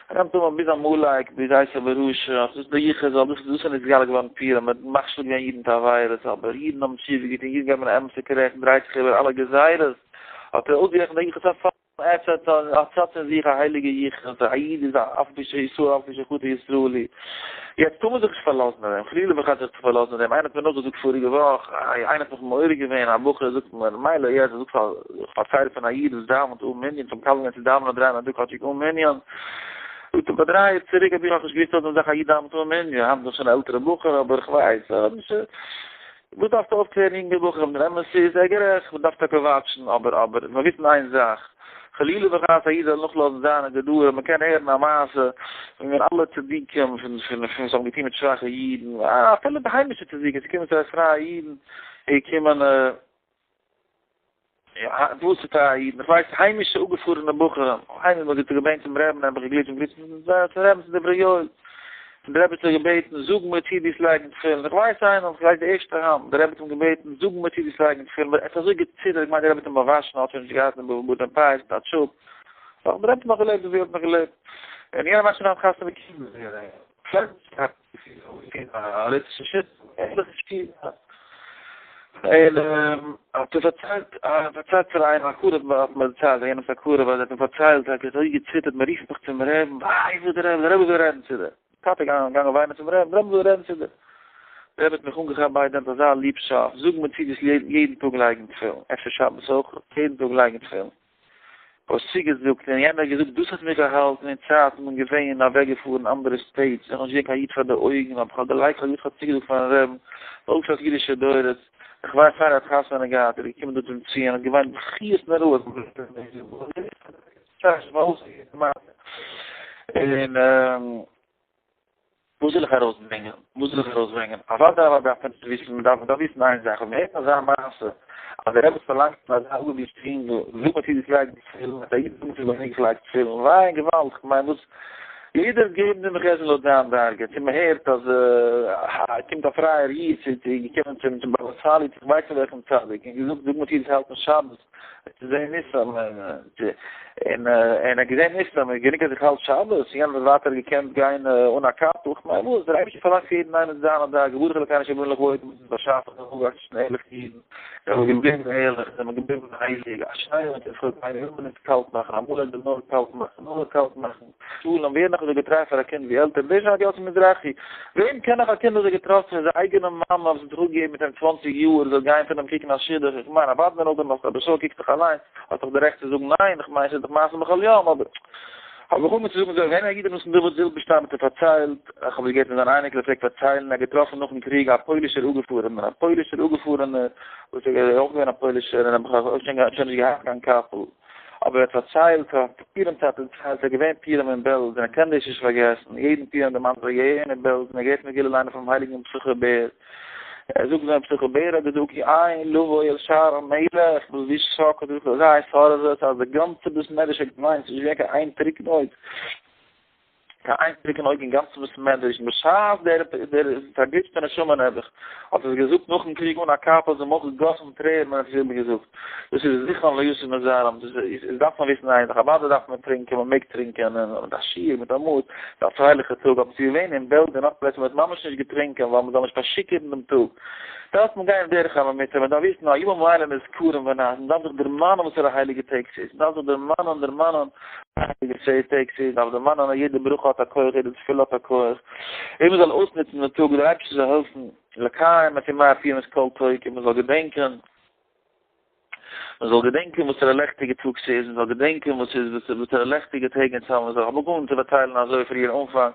ער נעמט המן ביז עמלק, ביז עשו הרשע, וואס איז דער יחוס, ווייל דאס איז דאס איז נתגלה געווארן פורים, מען האט מכשיל געווען אידן מיט עבירות, אבער אידן האבן תשובה געטון, אידן געבן אן אמת'ע קרעכץ, דרייט זיך איבער אלע גזירות, האט ער אויסגערעכנט דער יחוס א עס האט האט אין זיך א הייליגע יחוס, א איד איז א אף על פי שישראל אף על פי שחטא ישראלי. יעצט טאר מען זיך נישט פארלאזן אויף דעם, חלילה וחס זיך צו פארלאזן אויף דעם, איינער האט מיר נאכגעזאגט פאריגע וואך, איינער האט מיך מעורר געווען, א בחור זאגט מיר, מילא יעצט זאגט פאר פארציילט פון א איד וואס דאווענט אן מנין, כ'האב מקבל געווען צו דאווענען דריי מאל א טאג כאטשיג אן מנין, זאגט ער ביי דריי יאר צוריק האב איך נאכנישט געוואוסט אזא זאך א איד דאווענט אן מנין, היינט בין איך שוין א עלטערע בחור אבער איך ווייס, וואס דארפסטו אויפקלערן יונגע בחורים? דער אמת איז ער גערעכט, מען דארף טאקע וואטשן, אבער אבער מיר וויסן איין זאך, חלילה וחס א איד זאל נאכלאזן זיינע גדרים, מען קען הערן א מעשה פון ווען אלע צדיקים פון פון פון וואס האבן געטון מיט שוואכע אידן, אפילו די היימישע צדיקים, ס'קומען צו פרייע אידן, געקומען. וואס איז פאר א איד? איך ווייס היימישע אפגעפארענע בחורים, איינער האט מיר געברענגט צום רעבען נעבעך געגליטשט און געגליטשט צום רעבען צום דברי יואל, און דער רבי האט זיך געבעטן זאג מיר צו דו לייגן תפילין, איך ווייס איינעם, איך ווייס די ערשטע האנט, דער רבי האט אים געבעטן זאג מיר צו דו לייגן תפילין, ער האט אזוי געציטערט, געמיינט דער רבי האט אים באוואשן, האט שוין נישט געהאט דעם פייס מיט א טשופ, דער רבי האט נאך געלעבט ווי ער האט נאך געלעבט, און יענער מאכט שוין היינט חתונה מיט קינדער. א ליטווישע שיטה, ענליכע שיטה, און. האט ער פארציילט, פארציילט פאר איינעם א קרוב האט מיר דערציילט, יענעמס א קרוב אז ער האט אים פארציילט אז ער האט אזוי געציטערט מען רופט מיך צום רעבן, וויי וואס דער רבי, דער רבי וויל רעדן צו דיר, טאטע געגאנגען וויינען צום רעבן, דער רבי וויל רעדן צו דיר, דער רבי האט מיך אנגעכאפט ביידע הענט אזא ליבשאפט, זאג מיר צו דאס יעדן טאג לייגן תפילין, אפשר שבת אויך, יעדן טאג לייגן תפילין. האסט צוגעזאגט און יענער האט געזאגט דאס האט מיר געהאלטן אין צייטן כ'בין געווען אוועק געפארן אנדערע states איך האב נישט געזען קיין איד פאר די אויגן אבער כ'האב געלייגט כ'האב געזאגט כ'האב צוגעזאגט פארן רעבן אויפשטעלט אידישע דורות איך ווייס פאר ער האט חתונה געהאט ער איז געקומען דא צום ציון האט געוויינט בכיות נוראות און וואס וויל איך ארויסברענגען? וואס וויל איך ארויסברענגען? אוודאי אוודאי דארף מען וויסן, מען דארף מען דארף וויסן איין זאך, ווען מען הערט אזא מעשה, אז דער רבי פארלאנגט פון אזא אבי שטרינגל, זאג מיר צו דאס לייגט תפילין, אז א איד זאגט מיר צו איך לייג תפילין, וויי געוואלד, כ'מיין וואס, יעדער האט געגעבן דין וחשבון לויט זיין דרגה, צו מען הערט אז קומט א פרייער איד צו געקומען צום צום באבא סאלי צו כ'ווייס נישט וועלכן צדיק, און געזאגט זאג מיר צו דאס האלטן שבת, צו זען ניסים, און ער האט געזען ניסים, איז גענוג אז איך האלט שבת, און יענער האט ווייטער געקענט גיין אן א קאפל, איך מיין וואס, דער אייבערשטער פארלאנגט פון יעדן איינעם זיין א דאגה, ברוך אלוקינו שבאנו לכבוד מ'האט אונז באשאפן און אויפגעוואקסן ערליכע אידן, זענען מיר געבליבן ערליך, זענען מיר געבליבן הייליג, אשרינו מיט אונז קיינער וויל מיר נישט קאלט מאכן, אמאל וועט דער נאר קאלט מאכן, נאר קאלט מאכן. שלום, ווער נאך אזוי געטריי פאר א קינד ווי עלטערן? ווער שרייט יוסי מזרחי? וועם קען נאך א קינד אזוי געטראסטן ווי זיין אייגענע מאמע וואס האט זיך אפגעגעבן מיט אים צוואנציג יאר זאל גיין פון אים קוקן א שידוך? איך מיין אוודאי נאכדעם אז אבער שאול קוקט זיך אליין האט דאך די רעכט צו זאגן ניין, איך מיין ס'איז דאך מעשה בכל יום, אבער האב איך אנגעהויבן צו זאגן אזוי, ווען א איד ר' נתן דוד זילבערשטיין האט ער פארציילט, איך האב עס געהערט פון זיין אייניקל ער פלעגט פארציילן ער האט געטראפן נאכן קריג א פוילישער אפגעפארענער, א פוילישער אפגעפארענער וואס איז אויך געווען א פוילישער און האט שוין נישט געהאט קיין קאפל. אבער ער האט פארציילט אז פורים צייט איז ער געווען פורים אין בעלז און ער קען דאס נישט פארגעסן, יעדן פורים דערמאנט זיך געווען אין בעלז און ער געהערט מגילה ליינען פונעם הייליגן ר' יששכר בער, ער זאגט ווען ר' יששכר בער האט געזאגט כי אין לבוא אל שער המלך בלבוש שק האט ער געזאגט אזא התעוררות אז די גאנצע בית מדרש האט געוויינט, ס'איז נישט געווען קיין איין טרוקן אויג. קיין איין טרוקן אויג אין גאנצן בית מדרש, און בשעת דער דער פארגליטשטע נשמה נעבעך האט עס געזאגט נאכן קריג אן א קאפל זיי האבן אויך געגאסן טרערן ווען ער האט עס איבערגעזאגט, דאס איז זכרון לא יסור מזרעם, דאס איז דארף מען וויסן איין זאך, אוודאי דארף מען טרינקען, מען מעג טרינקען, און מיט א שיעור, מיט א מאס, ס'איז א פרייליכע טאג, אבער ס'איז געווען אין בעלז און נאך פלעצער, מען האט ממש נישט געטרינקען ווייל מען זאל נישט פארשיכור'ן דעם טאג, דארף מען גיין דרך הממוצע, מען דארף וויסן הימים האלה נזכרים ונעשים, מען דארף זיך דערמאנען וואסערע הייליגע טעג ס'איז, מען דארף זיך דערמאנען, דערמאנען. הייליגע טעג ס'איז, דארף דערמאנען אז יעדע ברכה האט א כח, יעדע תפילה האט א כח, און מען זאל אויסנוצן דעם טאג, דער אייבערשטער זאל העלפן לקיים את ימי הפורים את כל תוקף, מען זאל געדענקען, מען זאל געדענקען וואסערע לעכטיגע טאג ס'איז, מען זאל געדענקען וואס איז, וואסערע לעכטיגע טעג אונז האבן, איך האב אנגעהויבן צו פארציילן אזוי פריער אנפאנג,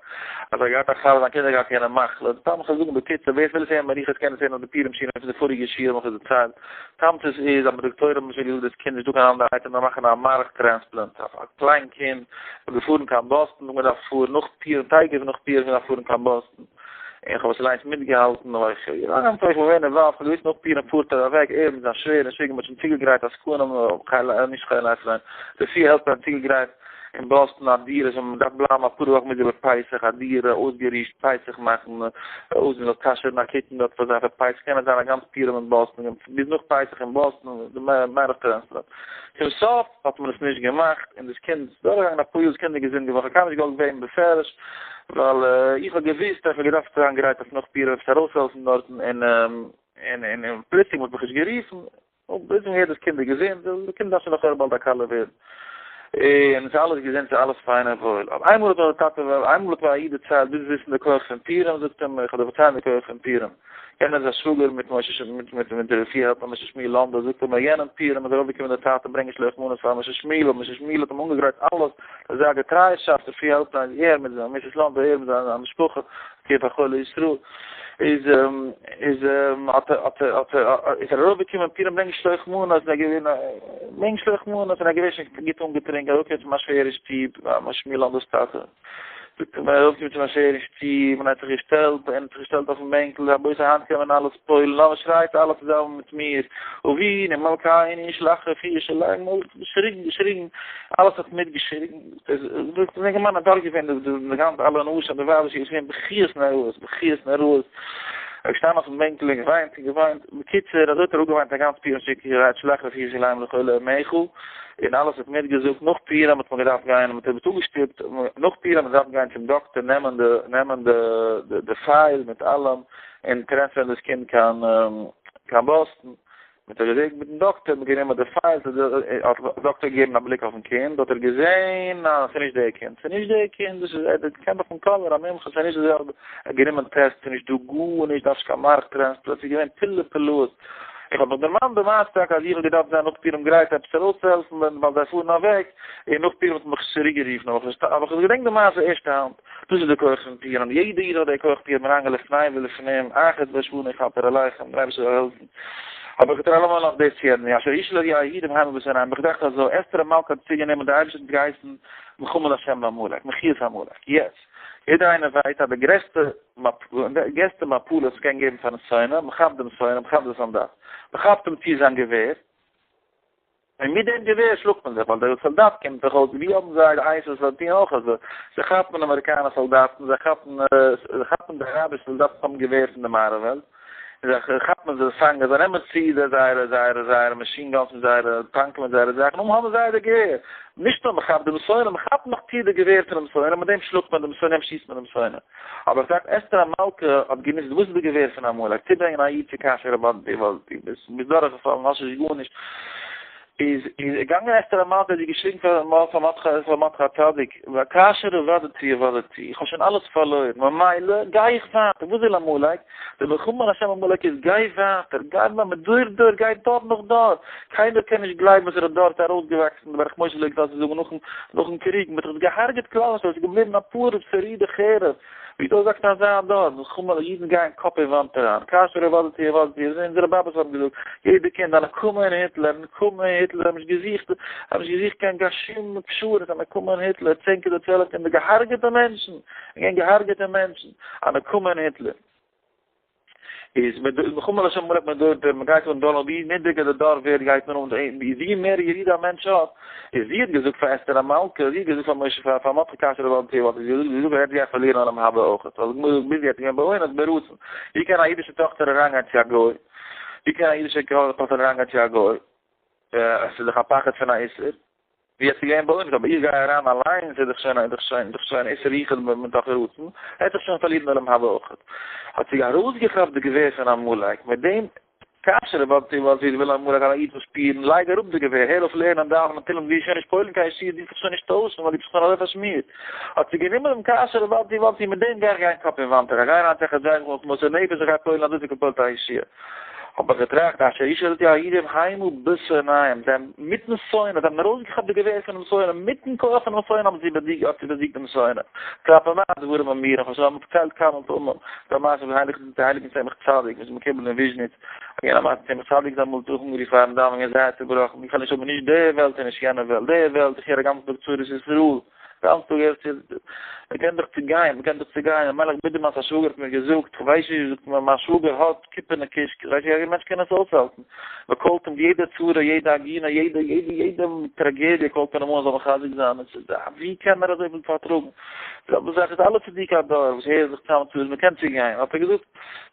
אז ער האט געהאט א חבר, זיין קינד האט געהאט יענע מחלה, סתם איך וועל זאגן בקיצור, ווער עס וויל עס הערן באריכות קען עס הערן אויף די פורים שיעורים פון די פאריגע שיעורים האב איך עס דערציילט. תמצית איז אז מיט דאקטוירים האבן שוין געזאגט דאס קינד נישט דא קיין אנדערע עצה נאר מאכן א מארך transplant אויף א קליין קינד איז געפארן קיין באסטן און געדארפט פארן נאך פורים תיכף נאך פורים געדארפט פארן קיין באסטן און איך האב עס אליינס מיטגעהאלטן אבער איך איך בין געווען involved איך האב געוויסט נאך פורים פארט ער אוועק ער מיט זיין שווער און שוויגער מען האט שוין צוגעגרייט עסקנים נישט חיל lifeline רפואה helpline צוגעגרייט אין באסטן א דירה זאל מען דארף בלייבן אפאר וואכן מיט זיי ביי פסח א דירה אויסגערישט פסח מאכן אויס מען זאל כשר'ן א קיטשן דארט פאר זיי פאר פסח קענען זיין א גאנץ פורים אין באסטן ביז נאך פסח אין באסטן די מערב transplant צום סוף האט מען עס נישט געמאכט און דאס קינד איז דורכגעגאנגען אפאר יאר דאס קינד איז געזונט געווארן כ'האב קיינמאל נישט געוואלט ווערן בפירוש ווייל איך האב געוויסט אז איך האב געדארפט זיין גרייט אויף נאך פורים עפעס ארויסהעלפן דארטן און און און פלוצלינג מ'האט מיך נישט גערופן און ביז אהער דאס קינד איז געזונט, די קינד דארף שוין נאך באלד א כלה ווערן, און עס איז אלעס געזונט, ס'איז אלעס פיין און וואויל, אבער איינמאל האט מיר דער טאטע, איינמאל האט מיר א איד דערציילט, ווילסט וויסן די כח פון פורים, זאגט ער מיר, איך וועל דיר פארציילן די כח פון פורים, יענער איז א שוואגער מיט משה ש, מיט מיט מיט די רפואה העלפער משה שמואל לאנדא, זאגט ער מיר, יענעם פורים איז ארויפגעקומען דער טאטע ברענגען שלוח מנות פאר משה שמואל, און משה שמואל האט אים אנגעגרייט אלעס, אזא געטריישאפט, רפואה העלפער, ער מיט זיין Mrs. לאנדא, ער מיט זיין משפחה. כיף א חולי ישראל איז איז האט האט האט איז ער ארויפגעקומען פורים ברענגען שלוח מנות און ער געווען ברענגען שלוח מנות און ער געווען שוין גוט אנגעטרינקען ארויפגעקומען צו מיין שווער אין שטוב משה שמואל לאנדא'ס טאטע זאגט ער מיר ארויפגעקומען צו מיין שווער אין שטוב און ער האט זיך געשטעלט און האט זיך געשטעלט אויפן בענקל רבותי היינט קען מען אלעס פועל'ן לאמיר שרייט אלע צוזאמען מיט מיר אבינו מלכינו שלח רפואה שלמה געשריגן געשריגן אלעס האט מיטגעשריגן. עס איז אינגערמאן אדורך געווען די גאנצע אלע נשים די ווייבער איז געווען בכיות נוראות בכיות נוראות ער איז געשטאנען אויפן בענקל און געוויינט און געוויינט בקיצור אזוי האט ער אפגעוויינט א גאנץ פורים שיכור'הייט שלח רפואה שלמה לכל עמך און אלעס האט מיטגעזאגט נאך פורים האט מען געדארפט גיין מען האט עפעס אפגעשטופט נאך פורים האט מען געדארפט גיין צום דאקטער נעמען די נעמען די די file מיט אלעם און transfer ן דאס קינד קיין קיין באסטן. מ'האט זיך געזעגנט מיטן דאקטער, מ'האט גענומען די files, האט דער דאקטער געגעבן א בליק אויפן קינד, האט ער געזען אז ס'איז נישט דער קינד, ס'איז נישט דער קינד, דאס איז, ער קען דאך פון קאלער א מומחה, ס'איז נישט די זעלבע, ער האט גענומען test, ס'איז נישט דא גארנישט, דארף נישט קיין marrow transplant, ס'איז געווען פלאי פלאות. איך האב מיך דערמאנט די מעשה טאקע אז איך האב געדארפט זיין נאך פורים גרייט עפעס ארויסצוהעלפן ווייל זיי פארן אוועק, און נאך פורים האט מען מיך צוריק גערופן, האב איך געדענקט די מעשה ערשטע האנט. דאס איז די כח פון פורים, יעדע איד האט די כח פורים אריינגיין לפני ולפנים, אחת בשנה יכפר עליכם, דער אייבערשטער זאל העלפן. האב איך געטראכט לאמיר נאך דאס צוהערן, אשר ישאל אבי היהודים המה בשונאיהם, האב איך געטראכט אזוי, אסתר המלכה האט צוגענומען, דער אייבערשטער האט געהייסן מלחמה להשם בעמלק, מחיית עמלק, יעצט, יעדער איינער ווייסט אז די גרעסטע גרעסטע מפלה וואס מ'קען געבן פארן שונא, מ'כאפט דעם שונא, מ'כאפט די סאלדאט, מ'כאפט אים צו זיין געווער, און מיט דעם געווער שלאגט מען זיך, ווייל דער סאלדאט קומט דאך אויס, ווי האבן זיי די ISIS זיי טוען אויך אזוי, זיי כאפן אמעריקאנער סאלדאטן, זיי כאפן זיי כאפן די אראבישע סאלדאטן וואס האבן געווער פון די מערב וועלט, און זיי כאפן זיי פאנגען זיי נעמען צו די זייערע זייערע זייערע machine guns מיט זייערע טאנקען מיט זייערע זאכן, און האבן זיי די געווער, נישט נאר מען כאפט דעם שונא, מען כאפט נאך צו די געווער פונעם שונא, מיט דעם שלאגט מען דעם שונא, דעם שיסט מען דעם שונא. אבער איך זאג אסתר המלכה האט גענוצט וואס איז די געווער פון עמלק? צוברענגען א איד צו כאשר אבדתי ווייל דו ביסט ביסט דורכגעפאלן האסט נישט גארנישט איז איז געגאנגען אסתר המלכה האט זי געשריגן פאר פאר מרדכי פאר מרדכי הצדיק כאשר אבדתי אבדתי איך האב שוין אלעס פארלוירן ממילא גיי איך ווייטער וואס וויל עמלק? די מלחמה להשם עמלק איז גיי ווייטער גיי מדור דור גיי דור נאך דור קיינער קען נישט גלייבן וואס ער האט דארט ארויסגעוואקסן די ברך משה פלעגט אלס זאגן נאכן נאכן קריג מען האט דאך געהארגעט כלל ישראל עס איז געבליבן אפאר שרידי חרב ווי דא זאגט אזא דור מלחמה אידן גייען קאפ אין וואנט אריין כאשר אבדתי אבדתי אזוי אונזערע באבעס האבן געזאגט יעדע קינד א נקמה אין היטלער נקמה אין היטלער האבן נישט געזוכט האבן נישט געזוכט קיין קיין שום פשרות א נקמה אין היטלער צען קינדער 12 קינדער געהארגעטע מענטשן געווען געהארגעטע מענטשן א נקמה אין היטלער. איז מיט די מלחמה להשם עמלק מדור דור, מען גייט אן דור נאך ווי נידריגער די דור ווערט גייט מען אן, ווי מער ירידה א מענטש האט, איז זי האט געזאגט פאר אסתר המלכה, זי האט געזאגט פאר משה פאר פאר מרדכי כאשר אבדתי אבדתי, זי האט געזאגט ער גייט פארלירן עולם הבא אויך, ווייל די גמרא זאגט ביז יעצט איז געווען באונס ברצון, ווי קען א אידישע טאכטער אריינגיין צו א גוי? ווי קען א אידישע טאכטער אריינגיין צו א גוי? עס איז דאך א פחד פון א איסור. ווי עס איז געווען ביי אונז, אבער איך גיי אריין אליינס איז דאך שוין איז דאך שוין איז דאך שוין איסור יחוד מתוך רצון, העט איך שוין פארלירן עולם הבא אויכעט. האט זי ארויסגעכאפט די געווער פון עמלק, מיט דעם כאשר אבדתי אבדתי וויל עמלק א איד זאל שפירן, לייג אראפ די געווער, הער אויף לערנען דאווענען תהלים, דו וועסט שוין נישט פועל'ן קיין ישועות, דו וועסט זיך שוין נישט טוישן ווייל דו ביסט שוין אזוי פארשמירט. האט זי גענומען דעם כאשר אבדתי אבדתי, מיט דעם גיי איך גיין קאפ אין וואנט, איך גיי אריין תחת זייער מוסר נפש, איך גיי פועל'ן אזוי ווי געפועל'ט א ישועה. האב איך געטראכט, אשר ישאלתי היהודים המה בשונאיהם, זיי האבן מיטן שונא, זיי האבן ארויסגעכאפט די געווער פונעם שונא, מיטן כח פונעם שונא האבן זיי באזיגט, האט זי באזיגט דעם שונא. כלפי מה הדברים אמורים, כ'האב שוין אמאל פארציילט כמה פעמים, די מעשה פון הייליגן די הייליגן צמח צדיק, וואס איז מקובל אין וויזשניץ, געווען א מעשה צמח צדיק איז אמאל זיך אנגערופן פארן דאווענען זייער צובראכן, איך וועל נישט האבן נישט די וועלט און נישט יענע וועלט, די וועלט, איך הער א גאנצן טאג צרות ישראל, גאנץ טאג הערסט צו, מען קען דאך צוגיין, מען קען דאך צוגיין, מלך בידערמאן'ס א שוואגער האט מיר געזאגט, כ'ווייס נישט, זאגט מיר, מיין שוואגער האט קופערנע קישקעס, ווייס איך, א מענטש קען עס אויסהאלטן, מען קאלט אים יעדע צרה, יעדע עגונה, יעדע, יעדע, יעדע טראגעדיע קאלט מען אים אן זאל מחזק זיין, עס איז, ווי קען מען אזויפיל פארטראגן? די זעלבע זאך איז אלע צדיקי הדור וואס הערן זיך צאם צרות, מען קען צוגיין, האט ער געזאגט,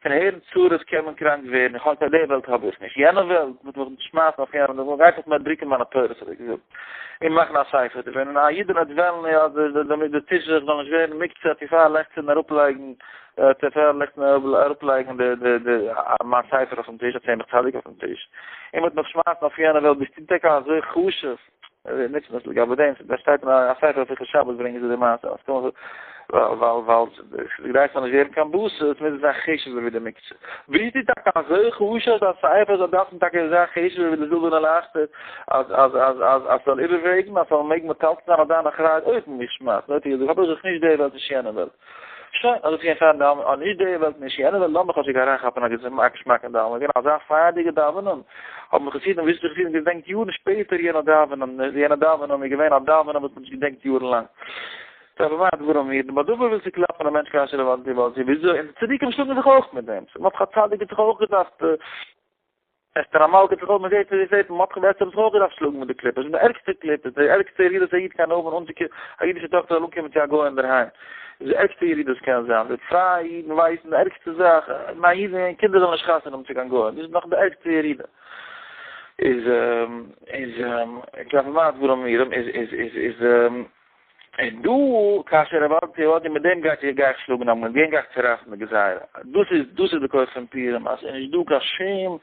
פון הערן צרות קען מען קראנק ווערן, איך האב די וועלט האב איך נישט, יענע וועלט, מען וועט מיך שמייסן אויף יענע וועלט, מען גייט מיך מער דרוקן מיינע תורות האט ער געזאגט. און מאכן א ספר דערפון, און א אידענע וועט וועלן אז די טיש זאל נישט ווערן מוקצה צו פאר לעכצן אראפלייגן צו פאר לעכצן אראפלייגן די די די מיין ספר אויפן טיש, א צמח צדיק אויפן טיש, און מ'וועט מיך שמייסן אויף יענע וועלט, ביסטו טאקע אזוי חשוב? ניצן עס לגבי דעם, דאס שטייט אין א ספר אויף הלכות שבת ברענגען זיי די מעשה, אז קוים ווייל ווייל כדי ס'זאל נישט ווערן קיין בשר, מוז עס זיין חשוב'ער ווי די מוקצה. ביסטו טאקע אזוי חשוב אז א ספר זאל דארפן טאקע זיין חשוב'ער ווי די זילבערנע לייכטער, אז אז אז אז אז ס'זאל איבערוועגן, אז ס'זאל מעגן מטלטל זיין אויף דיין אחריות אויב מ'מיך שמייסט, נאר האט ער געזאגט, האב איך זיך נישט די וועלט נישט יענע וועלט. שוין, אזוי צו גיין פארן דאווענען, אה נישט די וועלט נישט יענע וועלט, לאמיך כאטשיג אריינכאפן א געשמאק אין דאווענען, געווען אזא פייערדיגע דאווענען, האבן חסידים, וויזשניצער חסידים געדענקט יארן שפעטער יענע דאווענען, יענע דאווענען איז געווען א דאווענען וואס מ'האט נישט געדענקט יארן לאנג. סא במה דברים אמורים, בדבר ווילסטו קלאפן א מענטש כאשר אבדתי אבדתי, וויאזוי, און די צדיקים שלאגן זיך אויך מיט דעם, מרדכי הצדיק האט זיך אויך געדארפט, אסתר המלכה האט זיך אויך, מען זעט ווי זעט, מרדכי ואסתר האבן זיך אויך געדארפט שלאגן מיט די קליפות, מיט די ערגסטע קליפות, די ערגסטע ירידות א איד קען האבן, אנצוקומען, א אידישע טאכטער זאל אנקומען צו א גוי אינדערהיים, איז די ערגסטע ירידה וואס קען זיין, די פרייע אידן ווייסן די ערגסטע זאך, מיין אידן קינדער זאלן נישט חתונה האבן צו קיין גוים, דאס איז נאך די ערגסטע ירידה. איז איז כלפי מה הדברים אמורים איז איז איז איז און דא כאשר אבדתי אבדתי מיט דעם גייט גיי איך שלאגן המן, מיט דעם גיי איך צורייסן די גזירה, דאס איז דאס איז די כח פון פורים אז ס'איז נישט דא קיין שום.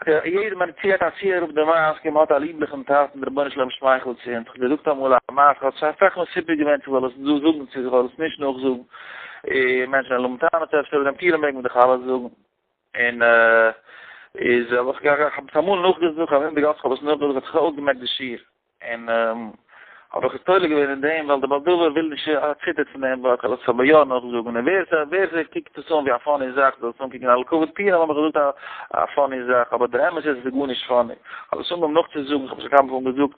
יעדער מען ציעט א צי אראפ די מאסק און מען האט א ליבליכן טאטן, דער רבונו של עולם שמייכלט צו אונז. כ'האב געזאגט אמאל א מעשה, כ'האב שוין אסאך מסופק געווען צו כ'זאל עס דא זאגן צו כ'זאל עס נישט נאכזאגן, און מענטשן וועלן האבן טענות אפשר, אבער דעם פורים מעג מען דאך אלעס זאגן. און איז האב איך כ'האב עס אמאל נאכגעזאגט, כ'האב איבערגעהאט כ'האב עס נאכגעזאגט האט זיך אויסגעמעקט די שיעור. און האב איך עס תולה געווען אין דעם ווייל דער בעל דבר וויל נישט ער ציטערט פון דעם ווארט, כ'וועל עס אבער יא נאכזאגן, און ווער ווער ס'קוקט עס אן ווי א funny זאך זאל עס אנקוקן על כבוד פורים האב איך געזאגט א funny זאך, אבער דער אמת איז עס איז גארנישט funny, כ'האב עס אנגעהויבן נאכצוזאגן, כ'האב עס שוין כמה פעמים געזאגט,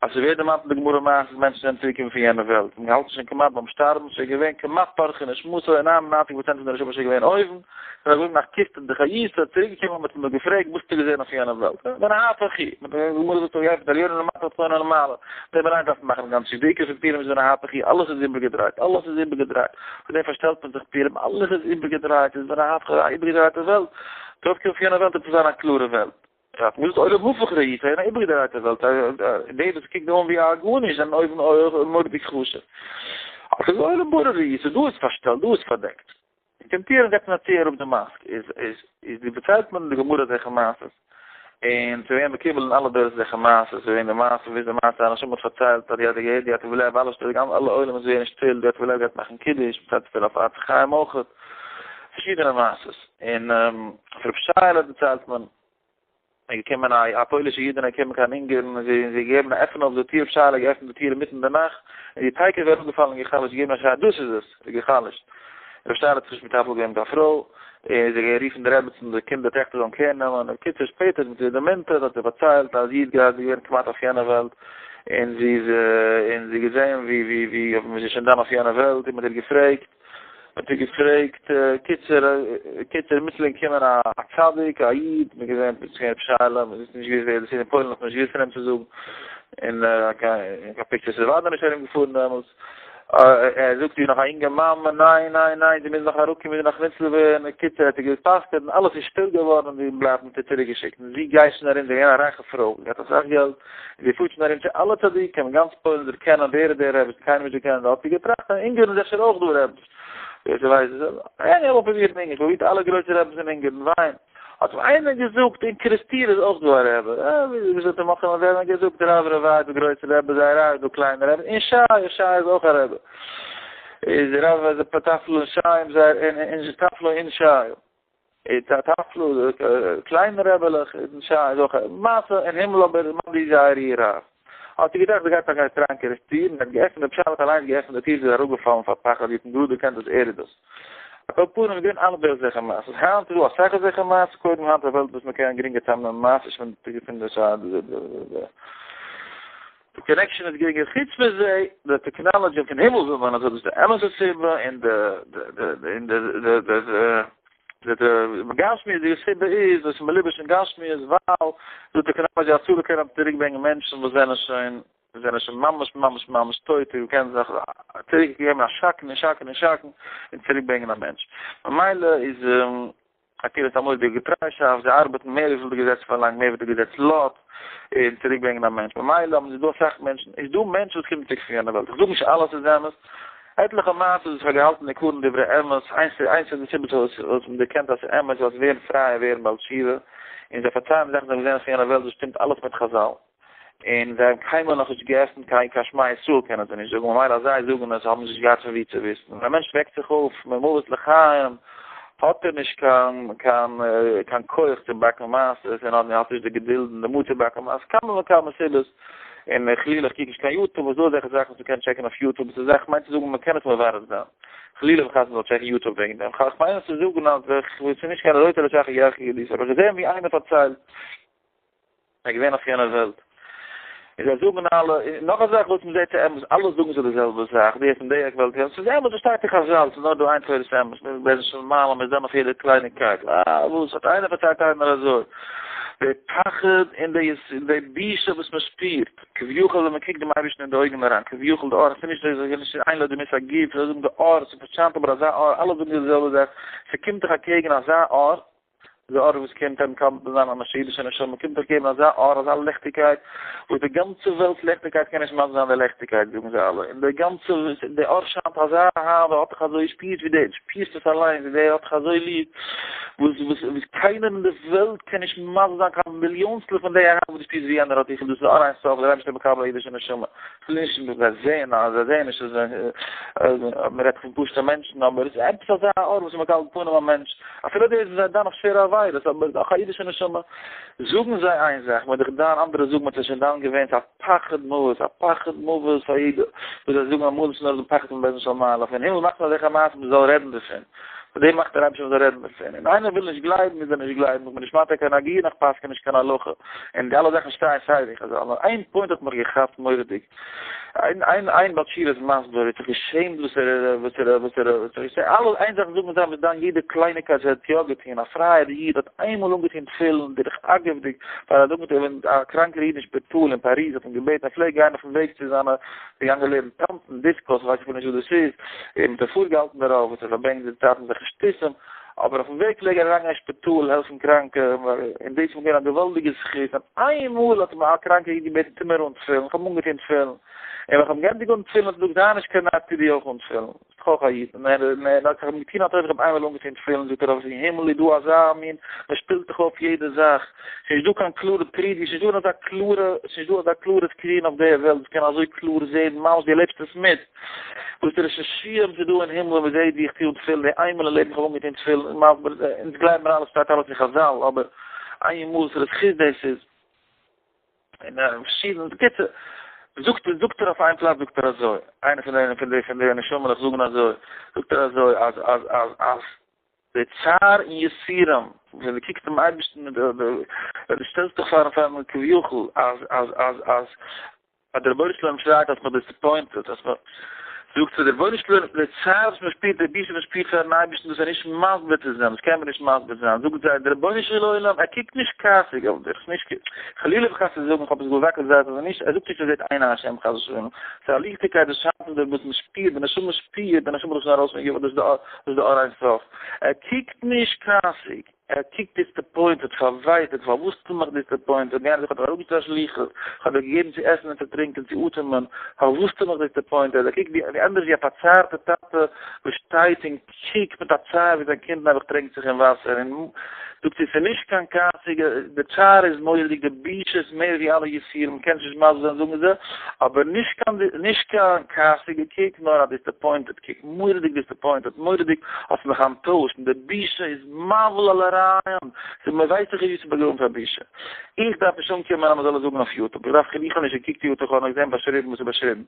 אז ס'ווערט דערמאנט אין די גמרא מעשה אז מענטשן זענען צוריקגעקומען פון יענע וועלט, און געהאלטן שוין כמעט ביים שטארבן, ס'איז געווען כמעט פרחה נשמתו, און 99% פון די נשמה איז שוין געווען אויבן, זיי זאגן אז קיסטער די חיות איז צוריק געקומען מ'האט אים געפרעגט וואס האסטו געזען אויף יענע וועלט? ונהפוך הוא, די גמרא זאגט אויף יפת עליונים למטה ותחתונים למעלה, דעם אליין דארף מען מאכן גאנץ שיף, די עיקר פון פורים איז ונהפוך הוא, אלעס איז איבערגעדרייט, אלעס איז איבערגעדרייט, פון דעם פארשטעלט מען זיך פורים, אלעס איז איבערגעדרייט, איז ונהפוך הוא א איבערגעדרייטע וועלט, דארף קומען אויף יענע וועלט עס צו זיין א קלארע וועלט. האט מען געזאגט עולם הפוך ראית, אין א איבערגעדרייטע וועלט, די וואס קוקט אן ווי א גארנישט זענען אויבן אויך מורא'דיג חשוב. אבער ס'איז עולם ברור ראית, דא איז פארשטעלט, דא איז פארדעקט. און קומט איר און געבט מיר א צי אראפ די מאסק, איז איז איז די דערציילט מען אין די גמרא אזעלכע מעשות, און ס'איז געווען מקובל אין אלע דורות אזעלכע מעשות, ס'איז געווען די מעשה ווי איז די מעשה א נשמה האט פארציילט אז די האט געהערט די ייטב לב אלע שטעט אלע עולם איז געווען שטיל די ייטב לב גייט מאכן קידוש, מ'פארציילט אפילו אויף עצי חיים אויכעט, פארשידענע מעשות, און אויף רב שייעלע דערציילט מען. איז געקומען א א פוילישע אידענע געקומען קיין אונגערן און זי און זי געגעבן א עפען אויף די טיר ר' שייעלע געעפנט די טיר אינמיטן די נאכט און זי תיכף אראפגעפאלן און גע'חלש'ט געגעבן א שריי דאס איז עס! זי גע'חלש'ט ר' שייעלע האט זיך נישט מטפל געווען מיט א פרוי און זי גערופן די רעבעצן די קינדער טעכטער זאלן קער נעמען און בקיצור שפעטער מיט די מינטער האט זי פארציילט אז זי האט געהאט זי געווען כמעט אויף יענע וועלט און זי איז און זי געזען ווי ווי ווי מ'איז שוין דאן אויף יענע וועלט און מ'האט איר געפרעגט האט ער געפרעגט, קיצור, קיצור, מיטלען קומען א צדיק, א איד, מ'האט געזען פלוצלינג רבי שייעלע, מ'האט נישט געוואוסט ווער דאס איז, אין פוילן האט מען נישט געוואוסט פון אים צו זאגן, און קיין pictures איז אוודאי נישט ארום געפארן דעמאלטס, ער זאגט איר נאך א אינגע מאמע, ניין, ניין, ניין, זי מוז נאך אראפקומען, זי נאך ניצול ווערן, קיצור, האט ער גע'פסק'עט און אלעס איז שטיל געווארן און זי בלייבט מיט איר צוריקגעשיקט, און זי גייט שוין ארום, זי איז געווען א רייכע פרוי, זי האט אסאך געלט, און זי פארט שוין ארום צו אלע צדיקים אין גאנץ פוילן דערקענען ווער איז דער רבי, קיינער נישט דערקענען, האט זי געטראכט אין אונגארן איז אפשר אויך דא רעבעס, ווער ס'ווייסט איז ער, איך האב פרובירט אין אונגארן, פרובירט אלע גרויסע רעבעס אין אונגארן, וויין, האט אים איינער געזאגט אין קערעסטיר איז אויך דא א רעבע, אה, ווי האט אים נאך איינער געזאגט רב רבי איז דא גרויסע רעבע, זייער רייך איז דא קליינע רעבע, אין שייע, שייע איז אויך א רעבע, איז רב איז פתח לו אין שייע, אין תפלו אין שייע. תפלו, קליינע רעבעלעך, אין שייע איז אויך א מעשה אין הימל אבער מאן די זייער איר רב. האט זי געטראכט זי גייט טאקע אריין קערעסטירן, זי האט געעפנט די פשעל האט אליינס געעפנט די טיר זי איז אראפגעפאלן פאר פחד זי האט גראד דערקענט אז ער איז דאס. על כל פנים איז געווען אלע די אזעלכע מעשות, היינט איז דא אסאך אזעלכע מעשות, קודם היינט א וועלט וואס מען קען גרינגער צאמנעמען מעשות פון די פון די די connection איז גרינגער, חוץ מזה די technology פון הימל וויל מען אז דאס איז די אמת'ע סיבה און די די און די די די די גשמיות'דיגע סיבה איז וואס מלובש אין גשמיות ווייל די technology הצלה קען צוריק ברענגען מענטשן וואס זענען שוין זענען שוין ממש ממש ממש טויט און קען זיך צוריק געבן א שאקן און שאקן און שאקן און צוריק ברענגען א מענטש ממילא איז עקירת א מורא'דיגע געטריישאפט, זיי ארבעטן מער וויפיל די געזעץ פארלאנגט, מער ווי די געזעץ לאזט, און צוריק ברענגען א מענטש, ממילא האבן זיי דא אסאך מענטשן, איז דא מענטשן וואס קומען צוריק פון יענע וועלט, איך זאג נישט אלעס איז אמת, עטליכע מעשות וואס איך האב געהאלטן אין קרן דברי אמת, איינס איינס פון די סיבות וואס וואס מען דערקענט אז ס'איז אמת, ווייל זיי ווערן פריי און ווערן בעל תשובה, און זיי פארציילן זאכן זיי האבן געזען אויף יענע וועלט וואס שטימט אלעס מיט חזל. און זיי האבן קיינמאל נאך נישט געעפנט קיין קיין שמע ישראל קענען זיי נישט זאגן, ממילא אז זיי זאגן עס האבן זיי נישט געהאט פון וואו צו וויסן, ווען א מענטש וועקט זיך אויף ממוות לחיים האט ער נישט קיין קיין קיין כח צו באקן מעשות, און האט נישט די געדולד און די מוט צו באקן מעשות, כמה וכמה סיבות, און חלילה איך קוק נישט קיין YouTube, ס'איז דא אזעלכע זאכן וואס מ'קען טשעקן אויף YouTube, ס'איז זאך מיינט צו זאגן מ'קען עס מברר זיין, חלילה וחס מ'זאל טשעקן YouTube וועגן דעם, כ'מיין צו זאגן אז ס'איז נישט קיין רויטע לשחר ירחי געדיס, האב איך געזען ווי איינער פארציילט. ער איז געווען אויף יענער וועלט. און זיי זאגן אלע, און נאך א זאך וואס מען זעט ס'איז אמת, אלע זאגן זיי די זעלבע זאך, די פון די עק וועלט, יא, ס'איז אמת, דאס שטייט אין חזל, ס'איז נאר דא איין תורת אמת, מיר זענען שוין למעלה, מיר זענען אויף יעדע קלייניגקייט, אה, וואס האט איינער פארציילט איינער אזוי, די פחד און די די בושה וואס מען שפירט, כביכול ווען מען קוקט דעם אייבערשטן אין די אויגן אריין, כביכול די אור, ס'איז נישט די, נישט איין לא דמות הגוף, זיי זאגן די אור, ס'פארשיינט אבער אזא אור, אלע זאגן די זעלבע זאך, ס'קומט דיך אקעגן אזא אור. די אור וואס קומט אים מקבל זיין א אידישע נשמה קומט דאך געבן אזא אור אזא ליכטיגקייט וואס די גאנצע וועלט'ס ליכטיגקייט קען נישט מסביר זיין די ליכטיגקייט זאגן זיי אלע און די גאנצע די אור שיינט אזא אהבה האט דיך אזוי שפירט ווי די שפירסט עס אליינס ווי דער האט דיך אזוי ליב וואס וואס וואס קיינער אין די וועלט קען נישט מסביר זיין קיין מיליאנסטל פון די אהבה וואס דו שפירסט ווי יענער האט דיך און דאס איז אור אין סוף דער אייבערשטער מקבל א אידישע נשמה. כ'וויל נישט זיי זעהן אז זיי זעהן נישט אז מען רעדט פון פשוט'ע מענטשן אבער עס איז עפעס אזא אור וואס איז מקבל פנים א מענטש אפילו דאס וואס זיי דן אויף שווערע עבירות אבער דאך א אידישע נשמה זאגן זיי איין זאך מען איז דאך דן אנדערע זאגן מען האט זיי שוין דן געווען ס'איז א פחד מוות א פחד מוות פאר יעדע וואס זיי זאגן אמאל איז נאר דא פחד פון בית דין של מעלה פון הימל מאכט מען אזעלכע מעשים מען זאל רעדן דערפון פאר דעם מאכט דער אייבערשטער מען זאל רעדן דערפון און איינער וויל נישט גלייבן מוז ער נישט גלייבן איך בין נישט מתיר קיין הגיון איך פסק'ן נישט קיין הלכה און די אלע זאכן שטייען סיי ווי חזל, נאר איין point האט מיך געכאפט מורא'דיג, איין איין איין בעל תשובה איז מסביר, ער האט זיך געשעמט וואס ער וואס ער וואס ער וואס ער געשעמט, אלע איין זאך זאגן זיי מ'איז דן יעדע קלייניקייט וואס ער האט יא געטון, א פרייער איד האט איינמאל אנגעטון תפילין דרך אגב'דיג, פאר א דוגמא ווען א קראנקער איד אין שפיטאל אין פאריז האט אים געבעטן ער פלעגט גיין אויפן וועג צו זיינע געגאנגען לערנען טאנצן דיסקאס ווייס איך נישט וואס דאס איז, און מ'האט אים פארגעהאלטן דערויף וואס ער פארברענגט די צייט מיט זיכע שטותים. אבער אויפן וועג פלעג ער אריינגיין אין שפיטאל העלפן קראנקע, און דאס איז אים געווען א געוואלדיגע זכות, און איין מאל האט אים א קראנקער איד געבעטן טו מיר אן תפילין, איך האב אנגעטון תפילין, און ווען איך האב געענדיגט אן תפילין האט ער געזאגט זיי נישט קיין נאר טו דו אויך אן תפילין, ביסט דאך אויך א איד, און ער האט איך האב אים געטון א טובה איך האב איינמאל אנגעטון תפילין, זאגט ער אבער אין הימל איז דא אזא מין, מען שפילט דיך אויף יעדע זאך, ס'איז נישט דא קיין קלארע preview, ס'איז נישט דא אזא קלארע, ס'איז נישט דא אזא קלארע screen אויף דער וועלט וואס קען אזוי קלאר זען, ממש דו לעבסט עס מיט. וואס די שעשועים ס'איז דא אין הימל און מ'זעהט ווי איך טוה אן תפילין די איינמאל אין לעבן איך האב אנגעטוהן תפילין און מסביר אונז גלייבן מיר אלעס שטייט אלעס אין חזל אבער איין מאל וואס זכות דאס איז און פארשידענע בקיצור זאגט זאגט ער אויף איין פלאץ זאגט ער אזוי איינער פון די פון די פון די נשמה'לעך זאגן אזוי זאגט ער אזוי אז אז אז אז די צער און יסורים ווען דו קוקסט דעם אייבערשטן ווען דו שטעלסט דיך פארן פארן כביכול אז אז אז אז אז דער רבונו של עולם שרייט האסט מיך disappointed, האסט מיך, זאגט זי, דער רבונו של עולם, די צער וואס מען שפירט, די בושה וואס מען שפירט פארן אייבערשטן, דאס איז נישט מסביר צו זיין, דאס קען מען נישט מסביר זיין, זאגט זיי, דער רבונו של עולם, ער קוקט נישט כעס'יג אויף דיך, נישט, חלילה וחס צו זאגן, איך האב עס געוואקלט זייט, אז ער נישט, ער זאגט נישט ער זעט עיני השם חס ושלום, ס'איז א ליכטיגקייט וואס שיינט אויף דיר וואס מען שפירט, די נשמה שפירט, די נשמה איז שוין ארויס פון גוף, דאס איז די אור אין סוף, ער קוקט נישט כעס'יג. ער קוקט disappointed, פארווייטאגט, פארוואס טו מיך disappointed, גיי איך האב דיך אראפגעשטעלט א שליחות, איך האב דיר געגעבן צו עסן און צו טרינקען, צו אטעמען, פארוואס טו מיך disappointed, ער קוקט ווי ענדערש ווי א פארצערטע טאטע וואס שטייט און קוקט מיט א צער ווי זיין קינד נעבעך טרענקט זיך אין וואסער, און זאגט זי, ס'איז נישט קיין כעס'יגע, די צער איז מורא'דיג, די בושה איז מער ווי אלע יסורים, מ'קען עס נישט מסביר זיין זאגן זיי, אבער נישט קיין נישט קיין כעס'יגע קוק, נאר א disappointed קוק, מורא'דיג disappointed, מורא'דיג האסט מיך אנטוישט, און די בושה איז מבהיל על הרעיון, ס'איז מען ווייסט דאך נישט ווי צו באגראבן פאר בושה. איך דארף נישט אנקומען אז מען זאל עס זאגן אויף YouTube, איך דארף איך האב נישט געקוקט YouTube, איך האב נאר געזען באשריבן וואס איז באשריבן.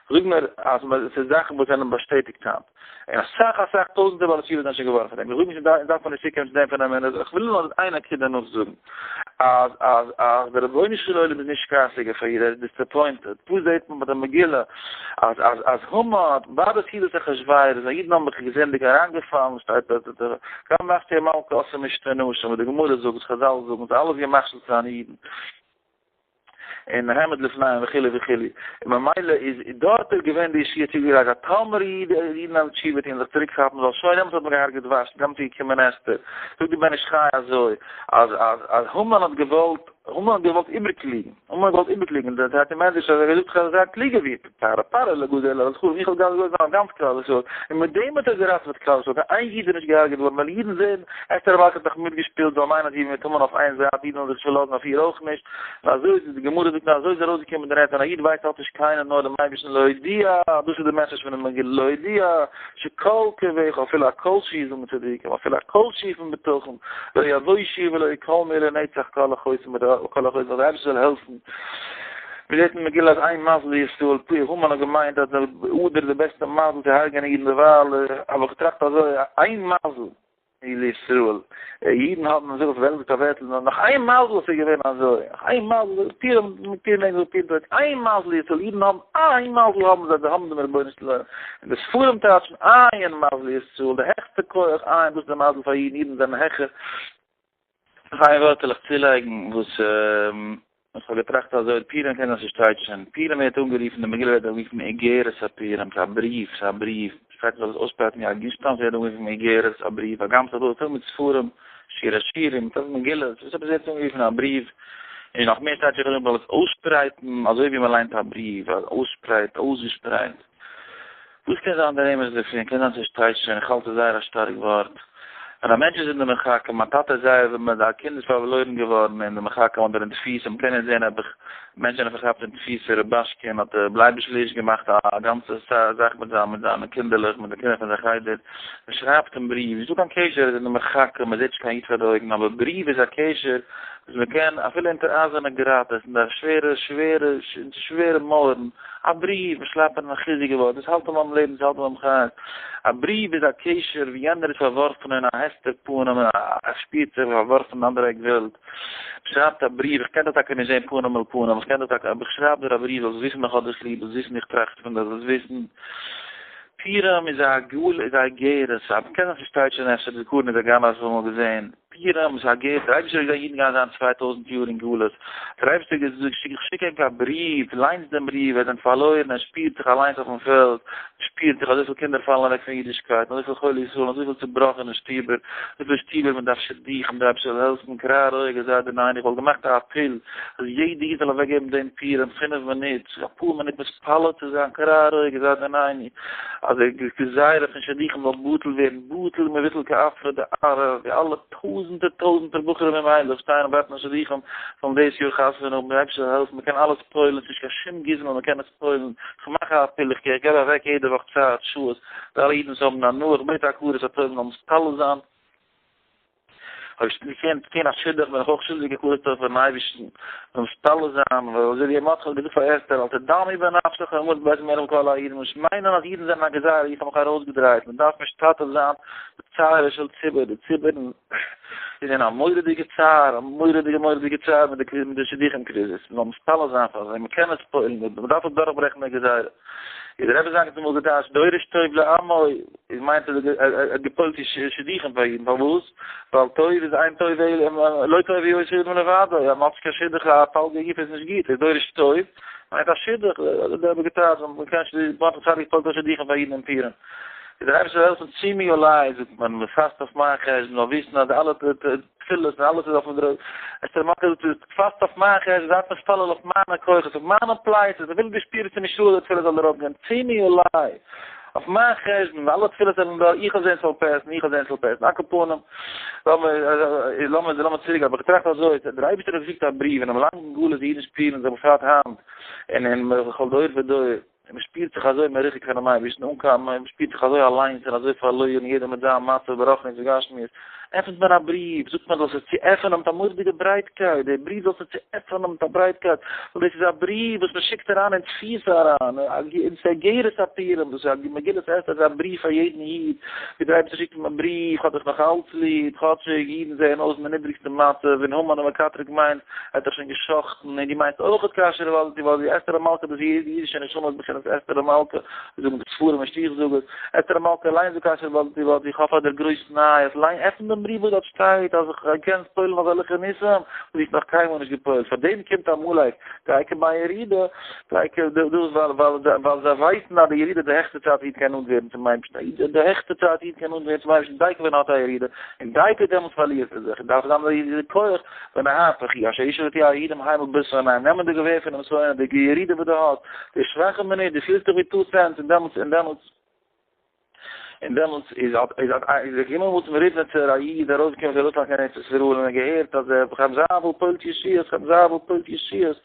זאג מיר אז ס'איז זאכן וואס זענען באשטעטיגט היינט. און אסאך אסאך טויזענטער בעלי תשובה זענען שוין געווארן פון דעם. איך זאג נישט אונז דארף מען נישט צוקומען צו דעם פון אמונה, איך וויל נאר איין נקודה נאכזאגן. אז אז אז דער רבונו של עולם איז נישט כעס'יגער פאר איר, ער איז disappointed. וואס זעט מען ביי די מגילה? אז אז אז המן האט ביי די סעודת אחשורוש אז אידן האבן זיך געזינדיגט אריינגעפאלן, שטייט אז די גם ושתי המלכה עשו משתה נשים, וואס די גמרא זאגט, וואס חזל זאגן, ס'איז אלעס געמאכט צו זיין אידן. און העמד לפניהם וכו' וכו', און ממילא איז דארט איז געווען די ישועה צוגעגרייט אז טאמער אידן וועלן תשובה טון זיך צוריק כאפן זאל שוין דעמאלטס האט מען געהארגעט ושתי דעמאלטס איז געקומען אסתר, זאגט די בן איש חי אזוי אז אז אז המן האט געוואלט המן האט געוואלט איבערקלוגן המן האט געוואלט איבערקלוגן דער טייטש אין מדרש אז ער האט געזאגט כ'וועל זיין קלוגער ווי פרעה פרעה לא גזר אלא על זכור איך וועל גזר זיין גאנץ כלל ישראל, און מיט דעם האט ער געראטעוועט כלל ישראל, קיין איין איד איז נישט געהארגעט געווארן, ווייל אידן זעהן, אסתר המלכה האט דאך מיטגעשפילט, זאל מיינען אז אידן מיט המן אויף איין זייט, אידן וועלן זיך נישט פארלאזן אויף איר אויך נישט, און אזוי איז די גמרא זאגט און אזוי איז ארויסגעקומען די נס, ווען א איד ווייסט האט נישט קיינער נאר דעם אייבערשטן להודיע, דאס איז די message פונעם מגילה, להודיע שכל קויך אפילו א כל שהוא זאגן צדיקים, אפילו א כל שהוא פון בטחון, לא יבושו ולא יקלמו לנצח כל החוסים כל החוסים, אז דער אייבערשטער זאל העלפן. מען זעט אין מגילה אז אין מזל לישראל, פ המן האט געמיינט אז אדר איז די בעסטע מזל צו הרג'ענען אידן דערווייל האב איך געטראכט אזוי אין מזל לישראל אידן האבן אזוי אויף וועלט א ווערטל נאך איין מזל עס איז געווען אזוי נאך איין מזל פורים פורים ענגליש פורים דויטש אין מזל לישראל אידן האבן איין מזל האבן זיי זיי האבן דעם רבונו של עולם און די ספרים טייטשן אין מזל לישראל די העכסטע כח אין דאס איז די מזל פאר אידן אידן זענען העכער נאך איין ווארט וויל איך צולייגן וואס איך האב געטראכט אזוי, פורים קען זיין ס'שטייט שוין, פורים ווערט אנגערופן, די מגילה ווערט אנגערופן איגרת הפורים, ס'איז א בריוו, ס'איז א בריוו, שטייט מ'זאל עס אויסשפרייטן ווי א געשטאנד, ס'ווערט אנגערופן איגרת, א בריוו, הגם ס'איז דא פול מיט ספרים. שיר השירים, ס'איז מגילות, וואס עפעס ווערט אנגערופן א בריוו, און נאך מער שטייט שולחן ערוך מ'זאל עס אויסשפרייטן אזוי ווי מ'ליינט א בריוו, אויסשפרייט, אויסגעשפרייט. וואס קען זיין דער רמז דערפון? קען זיין ס'שטייט שוין, איך האלט ס'איז זייער א שטארק ווארט. ווען א מענטש איז אין די מרחקים, מיין טאטע איז זייער, ווען א קינד איז פארלוירן געווארן אין די מרחקים אדער אין תפיסה, מ'קען נישט זען אויב מענטשן זענען פארכאפט אין תפיסה, רובאשקין האט לייביש ליש געמאכט א גאנצע זאך מיט זיין מיט זיינע קינדערלעך, מיט די קינדער פון זיין חדר, מען שרייבט אים בריוו, נישטא קיין קשר, ער איז אין די מרחקים, מען זעט נישט קיין איד פאר די אויגן, אבער בריוו איז א קשר וואס מען קען אפילו אונטער אייזערנע גראטעס, אין די שווערע שווערע שווערע מויערן, א בריוו, מען שרייבט אים א חיזוק ווארט, דאס האלט אים ביים לעבן, דאס האלט אים ביים חיות, א בריוו איז א קשר ווי יענער איז פארווארפן אין א הסתר פנים, און ער שפירט זיך ווי פארווארפן אין אנדערע עק וועלט. שרייבט א בריוו, איך קען דיך טאקע נישט זען פנים אל פנים, איך קען דיך טאקע, אבער איך שרייב דיר א בריוו, זאלסט וויסן איך האב דיך ליב, זאלסט וויסן איך טראכט פון דיר, זאלסט וויסן. פורים איז א גאולה, איז א אגרת, א, מ'קען זיך נישט טייטשען אפשר די זכרון איז א גמרא וואס מ'האט אמאל געזען, פורים איז א אגרת, דער אייבערשטער האט געזען אידן גייען זיין 2000 יאר אין גלות, דער אייבערשטער האט געזאגט, איך שיק ענק א בריוו, ליינטס דעם בריוו, ער זענט פארלוירן, ער שפירט זיך אליינס אויפן פעלד, שפירט זיך אזויפיל קינדער פאלן אוועק פון אידישקייט, און אזויפיל חולי ישראל, און אזויפיל צובראכענע שטיבער, אזויפיל שטיבער מען דארף שידוכים, דער אייבערשטער זאל העלפן, קרא רויע זיי די ניין, איך וואלט געמאכט א אפיל אז יעדע איד זאל אוועק געבן דעם פורים פינף מינוט, אפאר מינוט מתפלל צו זיין, קרא רויע זיי די ניין, אז די גזירה פון שידוכים זאל בטל ווערן, בטל ומבוטל כעפרא דארעא, ווי אלע טויזענטער טויזענטער בחורים און מיידלעך שטייען און ווארטן אויף שידוכים, זאלן דאס יאר חתונה האבן, דער אייבערשטער זאל העלפן, מען קען אלעס פועל'ן, ס'נישט קיין שום גוזמא, מען קען עס פועל'ן, כ'מאך א אפיל, איך געב אוועק יעדע וואך צייט, שעות, די אלע אידן וואס האבן הנאה, איך בעט הכרת הטוב זאלן מתפלל זיין, אויב איך קען טון א שידוך בין איך אויך שולדיג הכרת הטוב פארן אייבערשטן, זאל מתפלל זיין, ווייל אזוי ווי מרדכי האט געזאגט פאר אסתר, אל תדמי בנפשך אל בית מלך כל העיר, נישט מיינען אז אידן זענען א גזירה, איך האב מיך ארויסגעדרייט, מען דארף משתתף זיין בצערו של ציבור, די ציבור איז אין א מורא'דיגע צער, א מורא'דיגע מורא'דיגע צער מיט די מיט די שידוכים קריזיס, מען זאל מתפלל זיין פאר זיי, מען קען עס פועל'ן, מען דארף אדורכברעכן די גזירה. איז דער רבי זאגט האט אמאל געטייטשט דורש טוב לעמו, איז מיינט ער ער האט געפועל'ט שידוכים פאר אידן, פארוואס? ווייל טוב איז אין טוב אלא לא טוב היות האדם לבדו, אז מען האט נישט קיין שידוך א פלגה גוף איז נישט גוט, איז דורש טוב מיינט א שידוך, אזוי דער רבי געטייטשט, מען קען נישט, מען האט געפועל'ט שידוכים פאר אידן אין פורים. איז דער אייבערשטער זאל העלפן צומי עלי, זאגט מען, מען פאסט אויף מיין חשבון, זאל וויסן אז די אלע תפילות און אלעס איז אויפן דרוק, אסתר מלכה זאגט, פאסט אויף מיין חשבון, זייט מתפלל אויף מיינע כוחות, אויף מיינע פלייצעס, אפילו די שפירט צו נישט די תפילה זאל ארויפגיין, צומי עלי, אויף מיין חשבון, אלע תפילות זענען דא, איך האב זען ס'זאל פעסן, איך האב זען ס'זאל פעסן, על כל פנים, לאמיר, לאמיר, לאמיר צוריק, אבער איך טראכט אזוי, דער אייבערשטער האט געשיקט א בריוו, אינעם לאנגן גלות די אידן שפירן זיך בפרט היינט, און אין בכל דור ודור. און מען שפירט זיך אזוי מרוחק פונעם אייבערשטן, אן קיין, מען שפירט זיך אזוי אליינס און אזוי פארלוירן, יעדער מיט זיין מצב ברוחניות וגשמיות, עפנט מען א בריוו, זאגט מען זאלסט עס צועפענען מיט א מורא'דיגע ברייטקייט, די בריוו זאלסטו צועפענען מיט א ברייטקייט, ווייל דאס איז א בריוו וואס מען שיקט אריין אין תפיסה אריין, אין אגרת הפורים, דאס איז א מגילת אסתר, איז א בריוו פאר יעדן איד, ווי דער אייבערשטער שיקט אים א בריוו, כ'האב דיך נאך אלץ ליב, כאטשיג אידן זעען אויס אין די נידריגסטע מצב, און המן המקטרג מיינט, ער האט דיך שוין גע'שחט'ן, און דו מיינסט אויכעט כאשר ילדתי ווייל די אסתר המלכה דאס איז די אידישע נשמה איז בחינת אסתר המלכה, ווי זאגן די ספרים נישט איך זאג עס, אסתר המלכה אליין זאגט כאשר ילדתי ווייל איך האף פאר דיר גרויס נייעס, ליין עפן דעם בריוו וואס דארט שטייט אז איך קען פועל'ן אזעלכע ניסים וואס דו האסט נאך קיינמאל נישט געפועל'ט, פאר דעם קומט עמלק, דייקא ביי ירידה, דייקא דאס ווייל ווייל זיי ווייסן אז די ירידה איז די העכסטע צייט ווי איד קען נאנט ווערן צום אייבערשטן, די העכסטע צייט איד קען נאנט ווערן צום אייבערשטן דייקא ווען ער האט א ירידה, און דייקא דעמאלטס פארלירט ער זיך, דארף זיין די כח ונהפוך הוא, אשר ישלטו היהודים המה בשונאיהם, נעמען די געווער פונעם שונא, די ירידה וואס דו האסט, די שוואכע מינוט, דו פילסט דיך ווי two cents, און דעמאלטס, און דעמאלטס, און דעמאלטס איז איז איז געקומען אמאל צום ריבניצער א איד ארויסגעקומען פון רוסלאנד קיין ארץ ישראל און ער האט געהערט אז ר' חיים זאנוויל פועל'ט ישועות, חיים זאנוויל פועל'ט ישועות,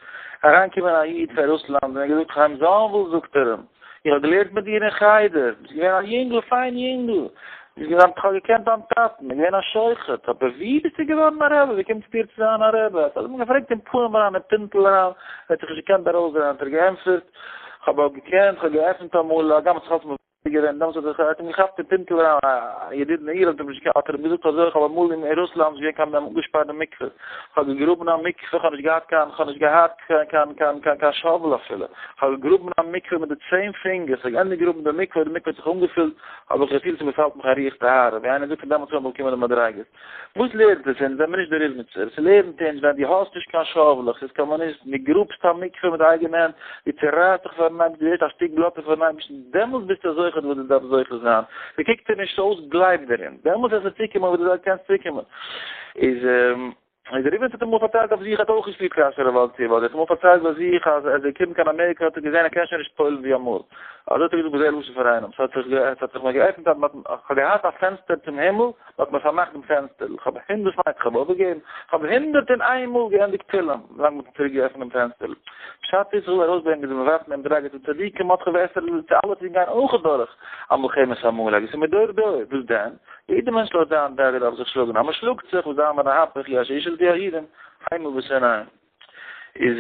אריינגעקומען א איד פון רוסלאנד און ער האט געזאגט חיים זאנוויל זאגט ער אים, איך האב געלערנט מיט דיר אין חדר, ביסט געווען א יונגל, פיין יונגל, ביסט געווען, איך האב געקענט דיין טאטן, איז געווען א שוחט, אבער ווי ביסטו געווארן א רבי, ווי קומט עס דיר צו זיין א רבי? האט ער אים געפרעגט אין פנים אריין, אין פינטל אריין, ער האט זיך נישט געקענט ארויסדרייען, האט ער געענטפערט, איך האב אויך געקענט, איך האב געעפנט אמאל, הגם עס איז אלץ מבזה געווען, דעמאלטס האט ער האט אים געכאפט אין פינטל אריין, א ידיד מאיר האט אים נישט געקענט, האט ער אים געזאגט אזוי, איך האב אמאל אין רוסלאנד נישט געווען קיין מ'האט אפגעשפארט די מקווה, איך האב געגראבן א מקווה, איך האב נישט געהאט קיין, איך האב נישט געהאט קיין קיין קיין קיין shovel אפילו, איך האב געגראבן א מקווה מיט די צען פינגערס, איך האב געענדיגט גראבן די מקווה, די מקווה האט זיך אנגעפילט, האב איך געפילט ס'באפאלט מיך א רוח טהרה, ווי איינער זאגט פון דעמאלטס אן באקומען די מדריגות. וואס לערנט עס אונז? זעמיר נישט די ריזניצער. ס'לערנט אונז ווען דו האסט נישט קיין shovel עך, ס'איז קאמוניסטן, דו גראבסט א מקווה מיט די אייגענע הענט, דו צערייסט דיך פארן אייבערשטן, דו ווערסט א שטיק בלאטע פארן אייבערשטן, דעמאלטס ביסטו זוכה. אויכעט וואס דו דארפסט זוכה זיין, ס'קוקט דיר נישט אויס, גלייב דערין, דעמאלטס וועסטו צוקומען וואו דו קענסט צוקומען. איז איז דער ריבניץ האט אמאל פארציילט אויף זיך, האט אויך געשפירט כאשר עבדתי עבדתי, ער האט אמאל פארציילט ביי זיך אז ער איז געקומען קיין אמעריקא האט ער געזען ער קען שוין נישט פועל'ן ווי אמאל, אזוי האט ער געזאגט בזה לשון פאר איינעם, ס'האט זיך עס האט זיך מיר געעפנט א כ'האב געהאט א פענסטער צום הימל, מ'האט מיר פארמאכט דעם פענסטער, כ'האב הונדערט מיינט כ'האב אויפגעגעבן, כ'האב 101 מאל געענדיגט תהלים, ווילאנג מ'האט צוריק געעפנט דעם פענסטער. פשט איז, כ'וויל ארויסברענגען די מ'ווארפט דעם דרגה צו צדיקים, מרדכי ואסתר צו אלע צדיקים גייען אויך אדורך א מלחמת עמלק, עס איז מדור דור, וואס דען? יעדער מענטש לויט זיין דרגה דארף זיך שלאגן, אז מ'שלאגט זיך, וואס זיין ונהפוך הוא אשר ישלטו היהודים, המה בשונאיהם. איז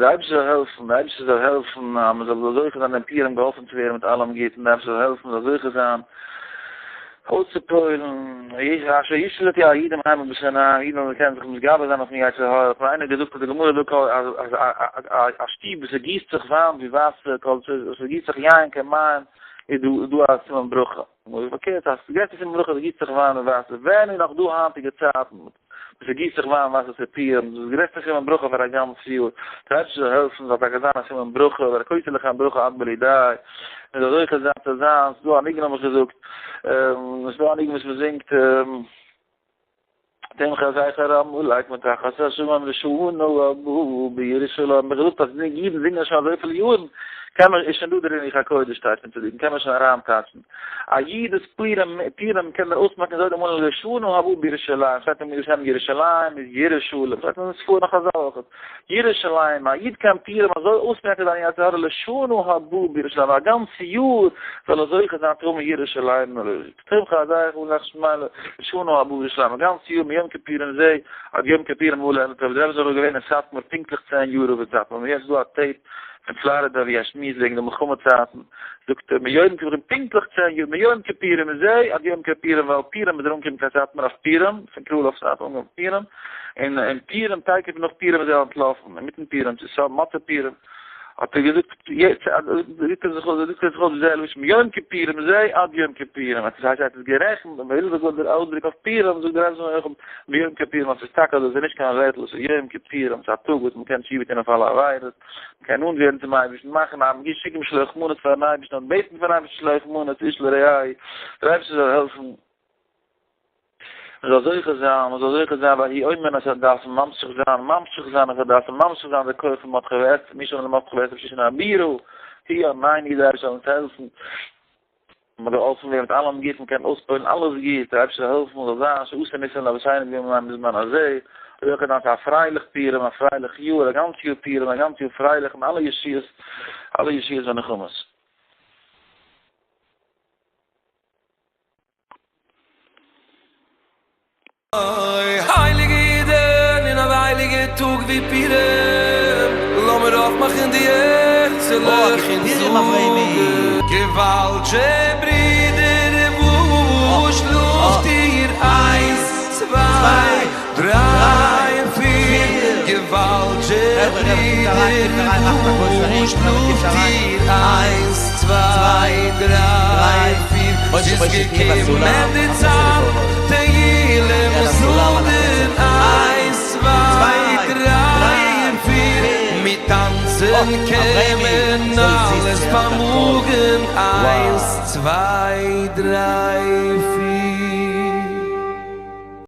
דער אייבערשטער זאל העלפן, דער אייבערשטער זאל העלפן אז מען זאל זוכה זיין דעם פורים געהאלפן צו ווערן מיט אלעם גוטן, דער אייבערשטער זאל העלפן מען זאל זוכה זיין אויסצופועל'ן, אשר ישלטו היהודים המה בשונאיהם, אידן זאלן קענען זיך מתגבר זיין אויפן יצר הרע, האט מיר איינער געזאגט אז די גמרא זאגט אז א שטוב וואס ס'גיסט זיך וויין ווי וואסער, ס'גיסט זיך יין כמים, איז דא א סימן ברכה. און פארקערט אז ס'גרעסטע סימן ברכה ס'גיסט זיך וויין און וואסער, ווען איז נאך דא היינטיגע צייטן וואס ס'גיסט זיך וויין וואסער צו פורים, דאס איז גרעסטע סימן ברכה פאר א גאנץ יאר, דער אייבערשטער זאל העלפן זאל טאקע זיין א סימן ברכה, והריקותי לכם ברכה עד בלי די, מען זאל זוכה זיין צו זיין, ס'איז דא א ניגון האב איך געזאגט, ס'איז דא א ניגון וואס מ'זינגט. תמחה זכר עמלק מתחת השמים לשנה הבאה בירושלים, איך געזאגט אז די אידן זינגען שוין אזויפיל יארן, קען מען, איז שוין דא דערין רוח הקודש טייטש פון צדיקים, קען מען שוין אריינטייטשן. א איד איז פורים, פורים קען מען אויסמעקן אזוי דעם לשנה הבאה בירושלים, שטייט אין ירושלים, ירושלים איז ירושלים, שטייט אין ספרים חזל אויך, ירושלים, א איד קען פורים אזוי אויסמעקן זיין יצר הרע לשנה הבאה בירושלים, א גאנץ יאר זאל ער זוכה זיין צו האבן ירושלים. תמחה זכר עמלק לשנה הבאה בירושלים, א גאנץ יאר מיום כיפורים זה עד יום כיפורים הבא עלינו לטובה, דער רבי ז ל איז געווען אין סאטמאר פונקטליך 10 יאר אויף סאטמאר, און יעצט איז דא א tape פון פלארידא ווי ער שמועסט וועגן די מלחמה צייטן, זאגט ער מיום כיפורים פונקטליך 10 יאר מיום כיפורים זה עד יום כיפורים ווייל פורים איז ער אנגעקומען קיין סאטמאר אויף פורים, פון קראל אויף סאטמאר אנגעקומען פורים, און און פורים תיכף נאך פורים איז ער אנטלאפן, אינמיטן פורים צו סוף מוצאי פורים. האט ער געזאגט, יעצט זאגט ער זיך אויס, זאגט ער זיך אויס בזה הלשון, מיום כיפורים זה עד יום כיפורים, עס הייסט ער האט עס גערעכנט, און ווייל דאס איז דער אויסדרוק אויף פורים, זאגט דער רבי זאל איך ביום כיפורים, אז עס איז טאקע אזוי, עס איז נישט קיין ווערטל, עס איז יום כיפורים, עס איז א טאג וואס מען קען תשובה טון אויף אלע עבירות, מען קען נאנט ווערן צום אייבערשטן, מאכן א שיקן משלוח מנות פארן אייבערשטן, און בעטן פון אייבערשטן שלוח מנות, איש לרעהו, דער אייבערשטער זאל העלפן. מען זאל זוכה זיין, מען זאל זוכה זיין ויהי אומר את הדף, ממשיך זיין, ממשיך זיין את הדף, ממשיך זיין די כח פון מרדכי ואסתר, מי שאמר למרדכי ואסתר בשושן הבירה, היא ענינו די אייבערשטער זאל אונז העלפן, מען זאל געהאלפן ווערן מיט אלעם גוט, מען קען אויספועלן אלעס גוט, דער אייבערשטער זאל העלפן מען זאל זיין שעשה ניסים לאבותינו בימים בזמן הזה, אזוי אויך דאן א פרייליך פורים, א פרייליך יאר, א גאנץ יאר פורים, א גאנץ יאר פרייליך, און אלע ישועות, אלע ישועות ונחמות. אוי הייליגע אידן אין א הייליגע טאג ווי פורים, לאמיר אויפמאכן די הערצעלעך און זאגן. געוואלד זשע ברידער וואו שלאפט איר? איינס צוויי דריי און פיר, געוואלד זשע ברידער וואו שלאפט איר? איינס צוויי דריי פיר, ס'איז געקומען די צייט תהילים זאגן, איינס צוויי דריי און פיר, מיט טאנצן קען מען אלעס פארמאגן, איינס צוויי דריי.